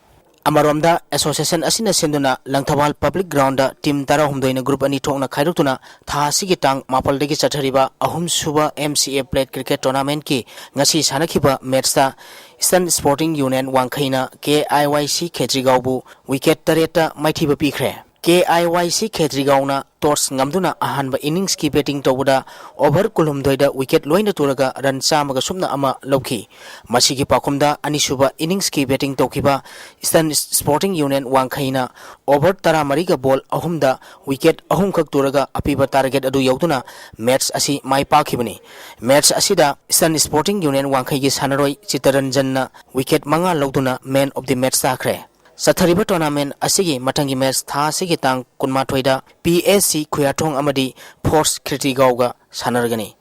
ꯑꯃꯔꯣꯝꯗ, association ꯑꯁꯤꯅ ꯁꯤꯟꯗꯨꯅ ꯂꯪꯊꯕꯥꯜ public groundꯗ team ꯇꯔꯥꯍꯨꯝꯗꯣꯏꯅ group ꯑꯅꯤ ꯊꯣꯛꯅ ꯈꯥꯏꯗꯣꯛꯇꯨꯅ ꯊꯥ ꯑꯁꯤꯒꯤ ꯇꯥꯡ ꯃꯥꯄꯜꯗꯒꯤ ꯆꯠꯊꯔꯤꯕ ꯑꯍꯨꯝꯁꯨꯕ M C A Plate Cricket Tournamentꯀꯤ ꯉꯁꯤ ꯁꯥꯟꯅꯈꯤꯕ matchꯇ Eastern Sporting Union ꯋꯥꯡꯈꯩꯅ K I Y C ꯈꯦꯇ꯭ꯔꯤꯒꯥꯎꯕꯨ wicket ꯇꯔꯦꯠꯇ ꯃꯥꯏꯊꯤꯕ ꯄꯤꯈ꯭ꯔꯦ꯫ K I Y C ꯈꯦꯇ꯭ꯔꯤꯒꯥꯎꯅ toss ꯉꯝꯗꯨꯅ ꯑꯍꯥꯟꯕ inningsꯀꯤ batting ꯇꯧꯕꯗ over ꯀꯨꯟꯍꯨꯝꯗꯣꯏꯗ wicket ꯂꯣꯏꯅ ꯇꯨꯔꯒ run ꯆꯥꯝꯃꯒ ꯁꯨꯞꯅ ꯑꯃ ꯂꯧꯈꯤ꯫ ꯃꯁꯤꯒꯤ ꯄꯥꯎꯈꯨꯝꯗ ꯑꯅꯤꯁꯨꯕ inningsꯀꯤ batting ꯇꯧꯈꯤꯕ Eastern Sporting Union ꯋꯥꯡꯈꯩꯅ over ꯇꯔꯥꯃꯔꯤꯒ ball ꯑꯍꯨꯝꯗ wicket ꯑꯍꯨꯝꯈꯛ ꯇꯨꯔꯒ ꯑꯄꯤꯕ target ꯑꯗꯨ ꯌꯧꯗꯨꯅ match ꯑꯁꯤ ꯃꯥꯏ ꯄꯥꯛꯈꯤꯕꯅꯤ꯫ Match ꯑꯁꯤꯗ Eastern Sporting Union ꯋꯥꯡꯈꯩꯒꯤ ꯁꯥꯟꯅꯔꯣꯏ ꯆꯤꯠꯇꯔꯟꯖꯟꯅ wicket ꯃꯉꯥ ꯂꯧꯗꯨꯅ man of the match ꯇꯥꯈ꯭ꯔꯦ꯫ ꯆꯠꯊꯔꯤꯕ tournament ꯑꯁꯤꯒꯤ ꯃꯊꯪꯒꯤ match ꯊꯥ ꯑꯁꯤꯒꯤ ꯇꯥꯡ ꯀꯨꯟꯃꯥꯊꯣꯏꯗ P S C ꯈꯨꯌꯥꯊꯣꯡ ꯑꯃꯗꯤ Force ꯈꯤꯔꯇꯤꯒꯥꯎꯒ ꯁꯥꯟꯅꯔꯒꯅꯤ꯫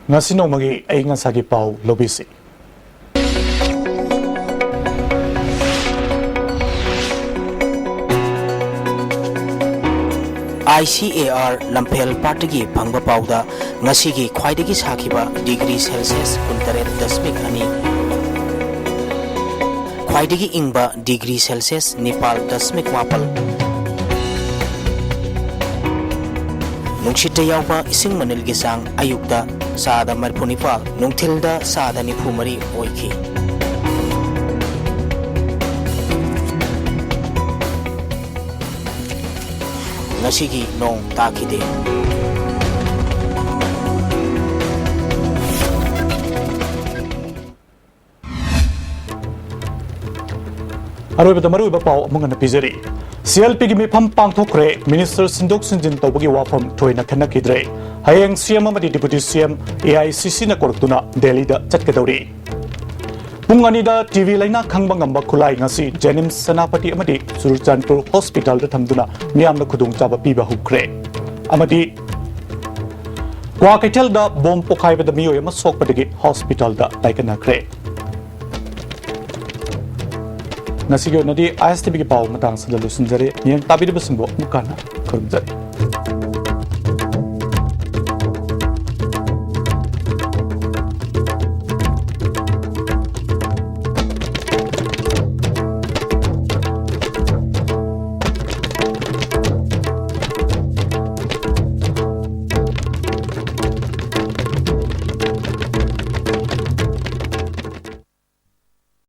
ꯉꯁꯤ ꯅꯣꯡꯃꯒꯤ ꯑꯏꯪ ꯑꯁꯥꯒꯤ ꯄꯥꯎ ꯂꯧꯕꯤꯁꯤ꯫ I C A R ꯂꯝꯐꯦꯜ ꯄꯥꯠꯇꯒꯤ ꯐꯪꯕ ꯄꯥꯎꯗ ꯉꯁꯤꯒꯤ ꯈ꯭ꯋꯥꯏꯗꯒꯤ ꯁꯥꯈꯤꯕ degree Celsius ꯀꯨꯟꯇꯔꯦꯠ ꯗꯁꯃꯤꯛ ꯑꯅꯤ, ꯈ꯭ꯋꯥꯏꯗꯒꯤ ꯏꯪꯕ degree Celsius ꯅꯤꯄꯥꯜ ꯗꯁꯃꯤꯛ ꯃꯥꯄꯜ, ꯅꯨꯡꯁꯤꯠꯇ ꯌꯥꯎꯕ ꯏꯁꯤꯡ ꯃꯅꯤꯜꯒꯤ ꯆꯥꯡ ꯑꯌꯨꯛꯇ ꯆꯥꯗ ꯃꯔꯤꯐꯨ ꯅꯤꯄꯥꯜ, ꯅꯨꯡꯊꯤꯜꯗ ꯆꯥꯗ ꯅꯤꯐꯨ ꯃꯔꯤ ꯑꯣꯏꯈꯤ꯫ ꯉꯁꯤꯒꯤ ꯅꯣꯡ ꯇꯥꯈꯤꯗꯦ꯫ ꯑꯔꯣꯏꯕꯗ ꯃꯔꯨꯑꯣꯏꯕ ꯄꯥꯎ ꯑꯃꯨꯛ ꯍꯟꯅ ꯄꯤꯖꯔꯤ꯫ ꯁꯤ ꯑꯦꯜ ꯄꯤꯒꯤ ꯃꯤꯐꯝ ꯄꯥꯡꯊꯣꯛꯈ꯭ꯔꯦ꯫ ꯃꯤꯅꯤꯁꯇꯔ ꯁꯤꯟꯗꯣꯛ ꯁꯤꯟꯖꯤꯟ ꯇꯧꯕꯒꯤ ꯋꯥꯐꯝ ꯊꯣꯏꯅ ꯈꯟꯅꯈꯤꯗ꯭ꯔꯦ꯫ ꯍꯌꯦꯡ ꯁꯤ ꯑꯦꯝ ꯑꯃꯗꯤ ꯗꯤꯄꯨꯇꯤ ꯁꯤ ꯑꯦꯝ ꯑꯦ ꯑꯥꯏ ꯁꯤ ꯁꯤꯅ ꯀꯧꯔꯛꯇꯨꯅ ꯗꯦꯜꯂꯤꯗ ꯆꯠꯀꯗꯧꯔꯤ꯫ ꯄꯨꯡ ꯑꯅꯤꯗ ꯇꯤ ꯕꯤ ꯂꯩꯅꯥ ꯈꯪꯕ ꯉꯝꯕ ꯈꯨꯠꯂꯥꯏ ꯉꯁꯤ ꯖꯦꯅꯤꯝꯁ ꯁꯦꯅꯥꯄꯇꯤ ꯑꯃꯗꯤ ꯆꯨꯔꯆꯥꯟꯄꯨꯔ ꯍꯣꯁꯄꯤꯇꯥꯜꯗ ꯊꯝꯗꯨꯅ ꯃꯤꯌꯥꯝꯗ ꯈꯨꯗꯣꯡꯆꯥꯕ ꯄꯤꯕ ꯍꯧꯈ꯭ꯔꯦ꯫ ꯑꯃꯗꯤ ꯀ꯭ꯋꯥꯀꯩꯊꯦꯜꯗ ꯕꯣꯝ ꯄꯣꯈꯥꯏꯕꯗ ꯃꯤꯑꯣꯏ ꯑꯃ ꯁꯣꯛꯄꯗꯒꯤ ꯍꯣꯁꯄꯤꯇꯥꯜꯗ ꯂꯥꯏꯀꯠꯅꯈ꯭ꯔꯦ꯫ ꯉꯁꯤꯒꯤ ꯑꯣꯏꯅꯗꯤ ꯑꯥꯏ ꯑꯦꯁ ꯇꯤ ꯚꯤꯒꯤ ꯄꯥꯎ ꯃꯇꯥꯡꯁꯤꯗ ꯂꯣꯏꯁꯤꯟꯖꯔꯦ꯫ ꯃꯤꯠꯌꯦꯡ ꯇꯥꯕꯤꯔꯤꯕꯁꯤꯡꯕꯨ ꯑꯃꯨꯛ ꯍꯟꯅ ꯈꯨꯔꯨꯝꯖꯔꯤ꯫